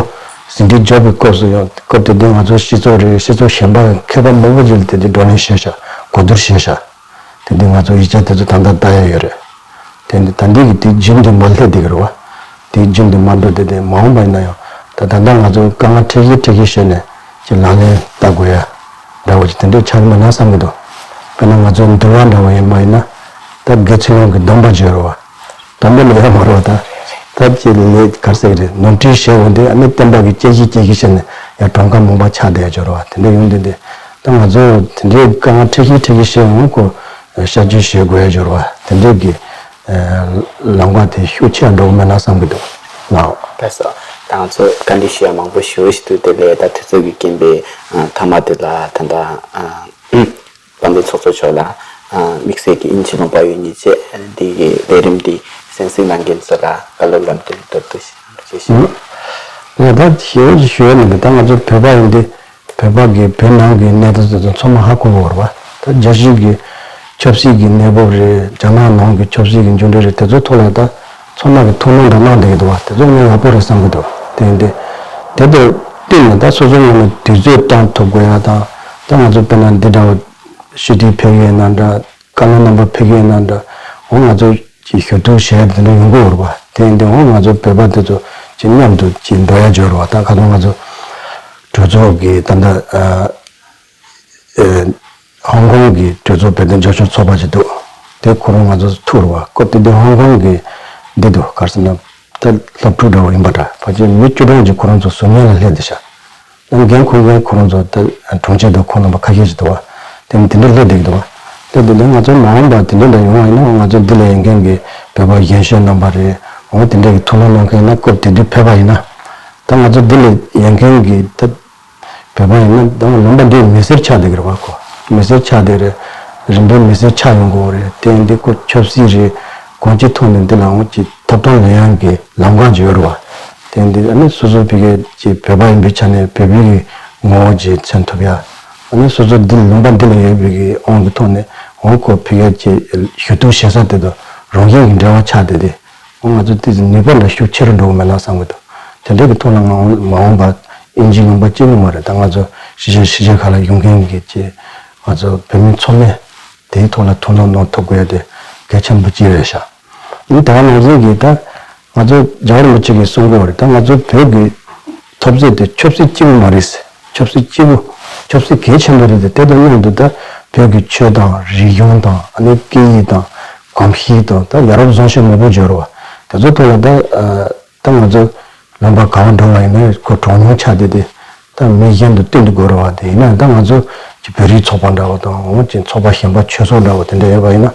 ཟིན་བྲིས་འཇོག་པའི་སྐབས་སུ་ཡང་སྐབས་དེ་དུས་ང་ཚོ་སྤྱི་ཚོགས་རེད། སྤྱི་ཚོགས་གཞན་པ་མཁས་པ་མང་པོ་ཅིག་ལ་དེ་དུས་བགྲོ་གླེང་བྱས་ཤག་གོ་བསྡུར་བྱས་ཤག་དེ་དུས་ང་ཚོ་ཡིག་ཆ་དེ་ཚོ་ད་ལྟ་ལྟ་ཡ་ཡོད་རེད། དེ་འདི་ད་འདི་གི་དེ་རྒྱུན་དུ་མ་སླེབས་བསྡད་ཀྱི་རེད་བ། དེ་རྒྱུན་དུ་མ་འགྲོ་བསྡད་དེ་མ་འོངས་པ་ཡིན་ན་ཡང་ད་ད་ལྟ་ང་ཚོ་དཀའ་ངལ་འཕྲད་གི་འཕྲད་གི་བྱས་ནས་ཅིག་ལག་ལེན་བསྟར་དགོས་ཡ་འདྲ་བོ་ཅིག་དེ་འདྲས་ཆགས་ཀྱི་མེད་ན་བསམ་གྱི་འདུག་དཔེར་ན་ང་ཚོ་འདུལ་བ་འདྲ་བོ་ཡིན་པ་ཡིན་ན་ད་དགེ་ཚུལ་སློང་གི་སྡོམ་པ་བརྗོད་རེད་བ། དང་པོ་ལས་ཡ་མ་རོ་ད། ད་ཅི་ལས་གར་ཟེར་རེད། ནོར་འཁྲུལ་བྱས་འོང་དུས་ཨ་ནི་བསྟན་པ་གི་དཔྱད་གཞི་དཔྱད་གཞི་བྱས་ནས་ཡ་གྲངས་ཀ་མང་པ་ཆགས་བསྡད་ཡ་འབྱོར་བ་དེ་འདྲ་ཡོང་དུས་དེ་ད་ང་ཚོ་དེ་འདྲའི་དཀའ་ངལ་འཕྲད་གཞི་འཕྲད་གཞི་བྱས་འོང་ཁོ་བཤད་རྒྱུ་བྱེད་དགོས་ཡ་འབྱོར་བ་དེ་འདྲའི་གི་ལམ་ཁ་དེ་ཤུགས་ཆེ་འགྲོ་གི་མེད་ན་བསམ་གི་འདུག་ལགས། ལགས་སོ། ད་ང་ཚོ་བཀའ་འདྲི་ཞུ་ཡ་མང་པོ་ཞུ་ཞུ་དུས་དེ་ལས་ད་དུས་ཚོད་ཀྱི་རྐྱེན་པས་མཐའ་མ་དེ་ལ་ད་ལྟ། དཔལ་ལྡན་ཚོགས་གཙོ་མཆོག་ལ་དམིགས་བསལ་གྱི་དབྱིན་ཇི་ལུང་པ་ཡོད་ཉིད་བཅས་འདི་གི་ལས་རིམ་འདི་གསན་གཟིགས་གནང་མཁན་ཚོ་ལ་བཀའ་སློབ་ལམ་སྟོན་མདོར་བསྡུས་ཤིག་གནང་རོགས་ཞུ། ང་ད་ཞེ་པོ་ཅིག་ཞུ་ཡ་མི་འདུག་ད་ང་ཚོ་བོད་པ་ཡིན་དུས་བོད་པ་གི་བོད་ནང་གི་གནས་སྟངས་དེ་ཚོ་ཚང་མ་ཧ་གོ་གི་ཡོད་རེད་བ། ད་རྒྱལ་སྤྱི་གི་ཆབ་སྲིད་ཀྱི་གནས་བབ་རེད། རྒྱ་ནག་ནང་གི་ཆབ་སྲིད་ཀྱི་འགྱུར་འགྲོས་རེད། དེ་ཚོའི་ཐོག་ལ་ད་ཚང་མ་གི་ཐུགས་སྣང་འདྲ་གནང་བསྡད་ཀྱི་འདུག་བ། དེ་ཚོ་ངས་ཡག་པོ་རེད་བསམ་གྱི་འདུག་དེ་ཡིན་དུས་དེ་དང་བསྟུན་ནས་ད་སོ་སོ་ངོས་ནས་དུས་ཚོད་བཏང་ཐུབ་དགོས་ཡ་དང་ད་ང་ཚོ་དཔེར་ན་འདི་འདྲ་བ་ཞུ་དུས་ཕེབས་ཡས་ན་འདྲ། བཀའ་སློབ་གནང་བ་ཕེབས་ཡས་ན་འདྲ། འོ་ང་ཚོ་ཅིག་ཞུ་གཏུག་བྱས་དེ་འདྲ་ཡོང་གི་ཡོད་རེད་བ། དེ་ཡིན་དུས་འོ་ང་ཚོ་བོད་པ་དེ་ཚོ་ཅིག་མཉམ་དུ་ཅིག་འགྲོ་ཡ་འབྱོར་བ། ད་ཁ་སང་ང་ཚོ་གྲོས་ཚོགས་ཀྱི་ད་ལྟ་ཨ། ཨེ། ཧོང་ཀོང་གི་གྲོས་ཚོགས་བོད་དོན་རྒྱབ་སྐྱོར་ཚོགས་པ་ཅིག་འདུག་དེ་ཁོ་རང་ང་ཚོ་ཐུག་རེད་བ། སྐབས་དེ་དུས་ཧོང་ཀོང་གི་འདི་འདུག་ག་རེ་ཟེར་ན་ད་སློབ་ཕྲུག་འདྲ་བོ་ཡིན་པ་འདྲ། ཕལ་ཆེར་མི་བཅུ་གྲངས་ཅིག་ཁོ་རང་ཚོ་ཟུར་ཉན་ལ་སླེབས་བསྡད་ཤག་ཨ་ནི་འགན་འཁུར་མཁན་ཁོ་རང་ཚོ་ད་དྲུང་ཆེ་དང་ཁོང་རྣམ་པ་ཁ་ཤས་ཤིག་འདུག་བ། དེ་ནི་དེ་འདྲ་སླེབས་བསྡད་ཀྱི་འདུག་བ། སླེབས་བསྡད་དུས་ང་ཚོ་མ་འོངས་པ་དེ་འདྲ་འདྲ་ཡོང་བ་ཡིན་ན་ང་ཚོ་འདི་ལ་ཡོད་མཁན་གྱི་བོད་པ་གཞོན་གཞོན་རྣམ་པ་རེད། འོ་དེ་འདྲ་གི་ཐུགས་སྣང་གནང་མཁན་ཡིན་ན་སྐབས་དེ་དུས་ཕེབས་པ་ཡིན་ན། ད་ང་ཚོ་འདི་ལ་ཡོད་མཁན་གྱི་ད་བོད་པ་ཡིན་ན་ད་ལུང་པ་འདི་མི་སེར་ཆགས་བསྡད་ཀྱི་རེད་བ། ཁོ་མི་སེར་ཆགས་བསྡད་རེད། རིམ་པས་མི་སེར་ཆགས་ཡོང་གི་ཡོད་རེད། དེ་ཡིན་དུས་ཁོ་ཆབ་སྲིད་རེད། གང་ཅིའི་ཐོག་ནས་འདི་ལའང་ཅིག་ཐོབ་ཐང་ལེན་ཡག་གི་ལམ་ཁ་ཅིག་ཡོད་རེད་བ། དེ་འདི་ཨ་ནི་སོ་སོ་ཕ་གི་ཅིག་བོད་པ་ཡིན་པའི་ཆ་ནས་བོད་པའི་གི་ངོ་བོ་ཅིག་མཚོན་ཐུབ་ཡ། ཨ་ནི་སོ་སོ་འདི་ལུང་པ་འདི་ལ་ཡོད་པའི་གི་དབང་གི་ཐོག་ནས་འོ་ཁོ་ཕ་གི་ཅིག་ཞུ་གཏུག་བྱེད་ས་དེ་དང་རང་བཞིན་གྱི་འབྲེལ་བ་ཆགས་བསྡད་དེ། འོ་ང་ཚོ་ཏོག་ཙམ་ནུས་པ་འདྲ་ཤུགས་ཆེ་རུ་འགྲོ་གི་མེད་ན་བསམ་གི་འདུག་དེ་འདྲ་གི་ཐོག་ལ་ང་མ་འོངས་པ་དབྱིན་ཇི་ལུང་པ་གཅིག་པུ་མ་རེད། ད་ང་ཚོ་ཕྱི་རྒྱལ་ཕྱི་རྒྱལ་ཁག་ལ་ཡོད་མཁན་གྱི་ཅིག་ང་ཚོ་བོད་མི་ཚང་མས་དེའི་ཐོག་ལ་ཐུགས་སྣང་གནང་ཐུབ་དགོས་ཡ་དེ་གལ་ཆེན་པོ་གཅིག་རེད་ཤག་ཨ་ནི་ད་ག་ནང་བཞིན་གྱི་ད་ང་ཚོ་རྒྱལ་བ་རིན་པོ་ཆེ་གིས་གསུང་གི་ཡོད་རེད། ད་ང་ཚོ་བོད་ཀྱི་འཐབ་རྩོད་དེ་ཆབ་སྲིད་གཅིག་པུ་མ་རེད། ཆབ་སྲིད་གཅིག་པུ་ཆབ་སྲིད་གལ་ཆེན་པོ་རེད་དེ། དེ་དང་མཉམ་དུ་ད་བོད་ཀྱི་ཆོས་དང་རིག་གཞུང་དང་ཨ་ནི་སྐད་ཡིག་དང་གོམས་གཤིས་དང་ད་ཡ་རབས་བཟང་སྤྱོད་མང་པོ་ཡོད་རེད་བ། དེ་ཚོའི་ཐོག་ལ་ད་ད་ང་ཚོ་ལུང་པ་ག་བ་འགྲོ་བ་ཡིན་ན་ཁོ་གྲངས་ཉུང་ཆགས་བསྡད་དེ། ད་མི་གཞན་དང་བསྟུན་དགོས་རེད་བ། དེ་ཡིན་ན་ད་ང་ཚོ་ཅིག་བོད་རིགས་ཚོགས་པ་འདྲ་བོ་དང་འོ་ཅིག་ཚོགས་པ་གཞན་པ་ཆོས་ཚོགས་འདྲ་བོ་དེ་འདྲ་ཡོད་པ་ཡིན་ན།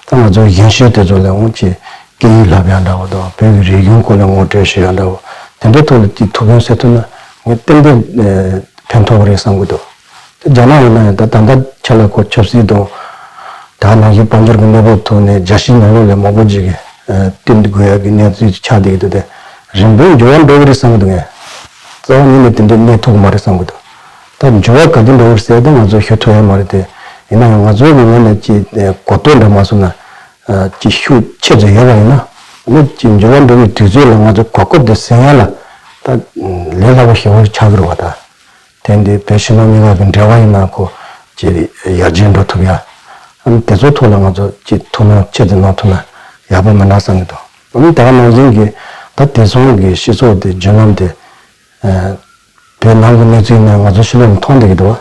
ད་ང་ཚོ་གཞོན་གཞོན་དེ་ཚོ་ལ་འོ་ཅིག་སྐད་ཡིག་བསླབ་ཡ་འདྲ་བོ་དང་བོད་ཀྱི་རིག་གཞུང་སྐོར་ལ་ངོ་སྤྲོད་ཞུ་ཡ་འདྲ་བོ་དེ་འདྲའི་ཐོག་ལ་ཅིག་ཐུགས་ཕན་གསོས་ཐུབ་ན་ངས་ཏན་ཏན་ཕན་ཐོགས་པ་རེད་བསམ་གི་འདུག་དེ་རྒྱ་ནག་ཡིན་ན་ཡང་ད་ད་ལྟ་ཆ་ལ་ཁོ་ཆབ་སྲིད་དང་ད་ནང་བཞིན་དཔལ་འབྱོར་གྱི་གནས་བབ་ཐོག་ནས་རྒྱལ་སྤྱིའི་ནང་ལོགས་ལ་མང་པོ་ཅིག་གིས་བསྟུན་དགོས་ཡ་གི་གནས་ཚུལ་ཆགས་བསྡད་ཀྱི་འདུག་དེ་རིམ་པས་འགྱུར་བ་འགྲོ་གི་རེད་བསམ་གི་འདུག་ངས་རྩ་བ་ཉིད་ནས་དེ་འདྲའི་གནས་ཐུབ་ཀྱི་མ་རེད་བསམ་གི་འདུག་ད་འགྱུར་བ་ག་དུས་འགྲོ་གི་རེད་ཟེར་ད་ང་ཚོ་ཤོད་ཐུབ་ཡ་མ་རེད་དེ། ཡིན་ན་ཡང་ང་ཚོའི་ངོས་ནས་ཅིག་གོ་རྟོགས་འདྲ་མ་སོང་ན་ཅིག་ཤུགས་ཆེ་ཙམ་ཡོད་པ་ཡིན་ན་ནི་ཅིག་འགྱུར་བ་འགྲོ་བའི་དུས་ཚོད་ལ་ང་ཚོ་གོ་སྐབས་དེ་ཟིན་ཡ་ལ་ད་ལས་སླ་པོ་ཞེ་པོ་ཆགས་ཀྱི་རེད་བ་ད། དེ་འདི་བོད་ཕྱི་ནང་གཉིས་ཀ་གི་འབྲེལ་བ་ཡིན་ན་ཁོ་ཅིག་ཡར་རྒྱས་འགྲོ་ཐུབ་ཡ། ཨ་ནི་དེ་ཚོའི་ཐོག་ལ་ང་ཚོ་ཅིག་ཐུགས་སྣང་ཆེ་ཙམ་གནང་ཐུབ་ན་ཡག་པོ་མེད་ན་བསམ་གྱི་འདུག་ཨ་ནི་དེ་ག་ནང་བཞིན་གྱི་ད་དེང་སང་གི་སྤྱི་ཚོགས་དེ་བརྒྱུད་ལམ་དེ་བོད་ནང་གི་གནས་ཚུལ་ཡིན་ན་ང་ཚོ་ཕྱི་ལོགས་ནས་མཐོང་བསྡད་ཀྱི་འདུག་བ།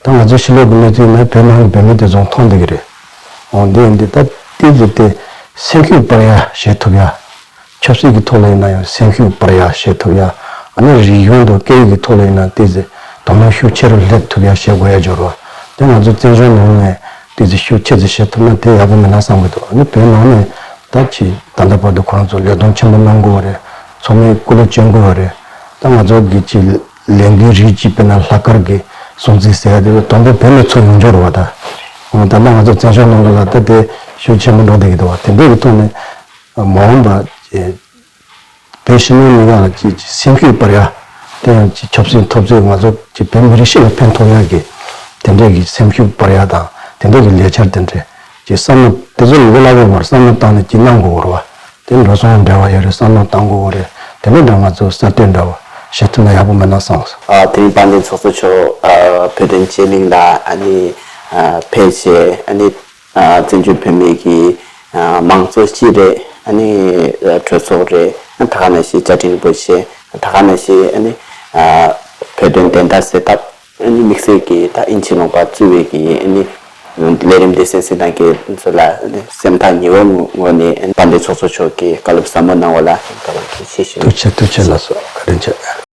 ད་ང་ཚོ་ཕྱི་ལོགས་ཀྱི་གནས་ཚུལ་ཡིན་ན་བོད་ནང་གི་བོད་མི་དེ་ཚོ་མཐོང་བསྡད་ཀྱི་རེད། འོ་འདི་ཡིན་དུས་ད་ཏོག་ཙམ་དེ་སེམས་ཤུགས་སྤར་ཡ་བྱེད་ཐུབ་ཡ། ཆབ་སྲིད་ཀྱི་ཐོག་ལ་ཡིན་ན་ཡང་སེམས་ཤུགས་སྤར་ཡ་བྱེད་ཐུབ་ཡ། ཨ་ནི་རིག་གཞུང་དང་སྐད་ཡིག་གི་ཐོག་ལ་ཡིན་ན་ཏོག་ཙམ་དོ་སྣང་ཤུགས་ཆེ་རུ་སླེབས་ཐུབ་ཡ་བྱེད་དགོས་ཡ་འབྱོར་བ། དེ་ང་ཚོ་བཙན་བྱོལ་ནང་ནས་ཏོག་ཙམ་ཤུགས་ཆེ་ཙམ་བྱེད་ཐུབ་ན་དེ་ཡག་པོ་མིན་ན་བསམ་གི་འདུག་ཨ་ནི་བོད་ནང་ནས་ད་ཅི་ད་ལྟ་བར་དུ་ཁོ་རང་ཚོ་ལས་དོན་ཆེན་པོ་གནང་དགོས་པ་རེད། ཚང་མས་སྐུ་ལས་བསྐྱོན་དགོས་པ་རེད། ད་ང་ཚོ་གི་ཅི་ལས་འགུལ་རིགས་ཅིག་དཔེར་ན་ལྷག་དཀར་གི་ སྲུང་བརྩི་ཟེར་ཡ་དེ་དང་པོ་བོད་ནས་ཚུར་ཡོང་རྒྱུ་རེད་བ། ད་ད་ལྟ་ང་ཚོ་བཙན་བྱོལ་ནང་ལོགས་ལ་ད་དེ་ཤུགས་ཆེན་པོ་འགྲོ་བསྡད་ཀྱི་འདུག་བ། དེ་འདྲའི་གི་ཐོག་ནས་མ་འོངས་པ་བོད་ཕྱི་ནང་གཉིས་ཀ་ལ་ཅིག་ཅིག་སེམས་ཤུགས་སྤར་ཡ། དེ་ཡང་ཅིག་ཆབ་སྲིད་འཐབ་རྩོད་ང་ཚོ་ཅིག་བོད་མི་རིགས་སྤྱི་ལ་ཕན་ཐོགས་ཡ་གི་དེ་འདྲའི་གི་སེམས་ཤུགས་སྤར་ཡ་དང་དེ་འདྲའི་གི་ལས་འཆར་དེ་འདྲའི་ཅིག་བསམ་བློ་དེ་ཚོ་ལ་འགོ་ལ་འགོ་མར་བསམ་བློ་བཏང་ནས་ཅིག་གནང་དགོས་རེད་བ། དེ་འགྲོ་སོང་འབྲེལ་བ་ཡོད་རེད། བསམ་བློ་བཏང་དགོས་རེད། དེ་འདྲ་འདྲ་ང་ཚོ་གསར་གཏོད་འདྲ་བ་བྱེད་ཐུབ་ན་ཡག་པོ་མེད་ན་བསམ་སོང་། ཨ་དེ་རིང་དཔལ་ལྡན་ཚོགས་གཙོ་མཆོག་ཨ་བོད་དོན་དཔྱད་གླེང་ལ་ཨ་ནི་ཨ་ཕེབས་བྱས། ཨ་ནི་ཨ་བཙན་བྱོལ་བོད་མི་གི་ཨ་མང་གཙོ་སྤྱི་རེད། ཨ་ནི་ཨ་གྲོས་ཚོགས་རེད། ཨ་ད་ག་ནང་བཞིན་བཅའ་ཁྲིམས་རིན་པོ་ཆེ། ད་ག་ནང་བཞིན་ཨ་ནི་ཨ་བོད་དོན་བདེན་མཐའ་གསལ་ཐབས། ཨ་ནི་དམིགས་བསལ་གྱིས་ད་དབྱིན་ཇི་ལུང་པ་གཙོས་པའི་གི་ཨ་ནི་ལས་རིམ་འདི་གསན་གཟིགས་གནང་མཁན་ཚོ་ལ་ཨ་ནི་སེམས་ཐག་ཉེ་བོའི་ངོས་ནས་ཨ་ནི་དཔལ་ལྡན་ཚོགས་གཙོ་མཆོག་གིས་བཀའ་སློབ་ཟབ་མོ་གནང་བ་ལ་བཀའ་དྲིན་ཆེ་ཞུ། ཐུགས་རྗེ་ཆེ། ཐུགས་རྗེ་ཆེ་ལགས་སོ། བཀའ་དྲིན་ཆེ།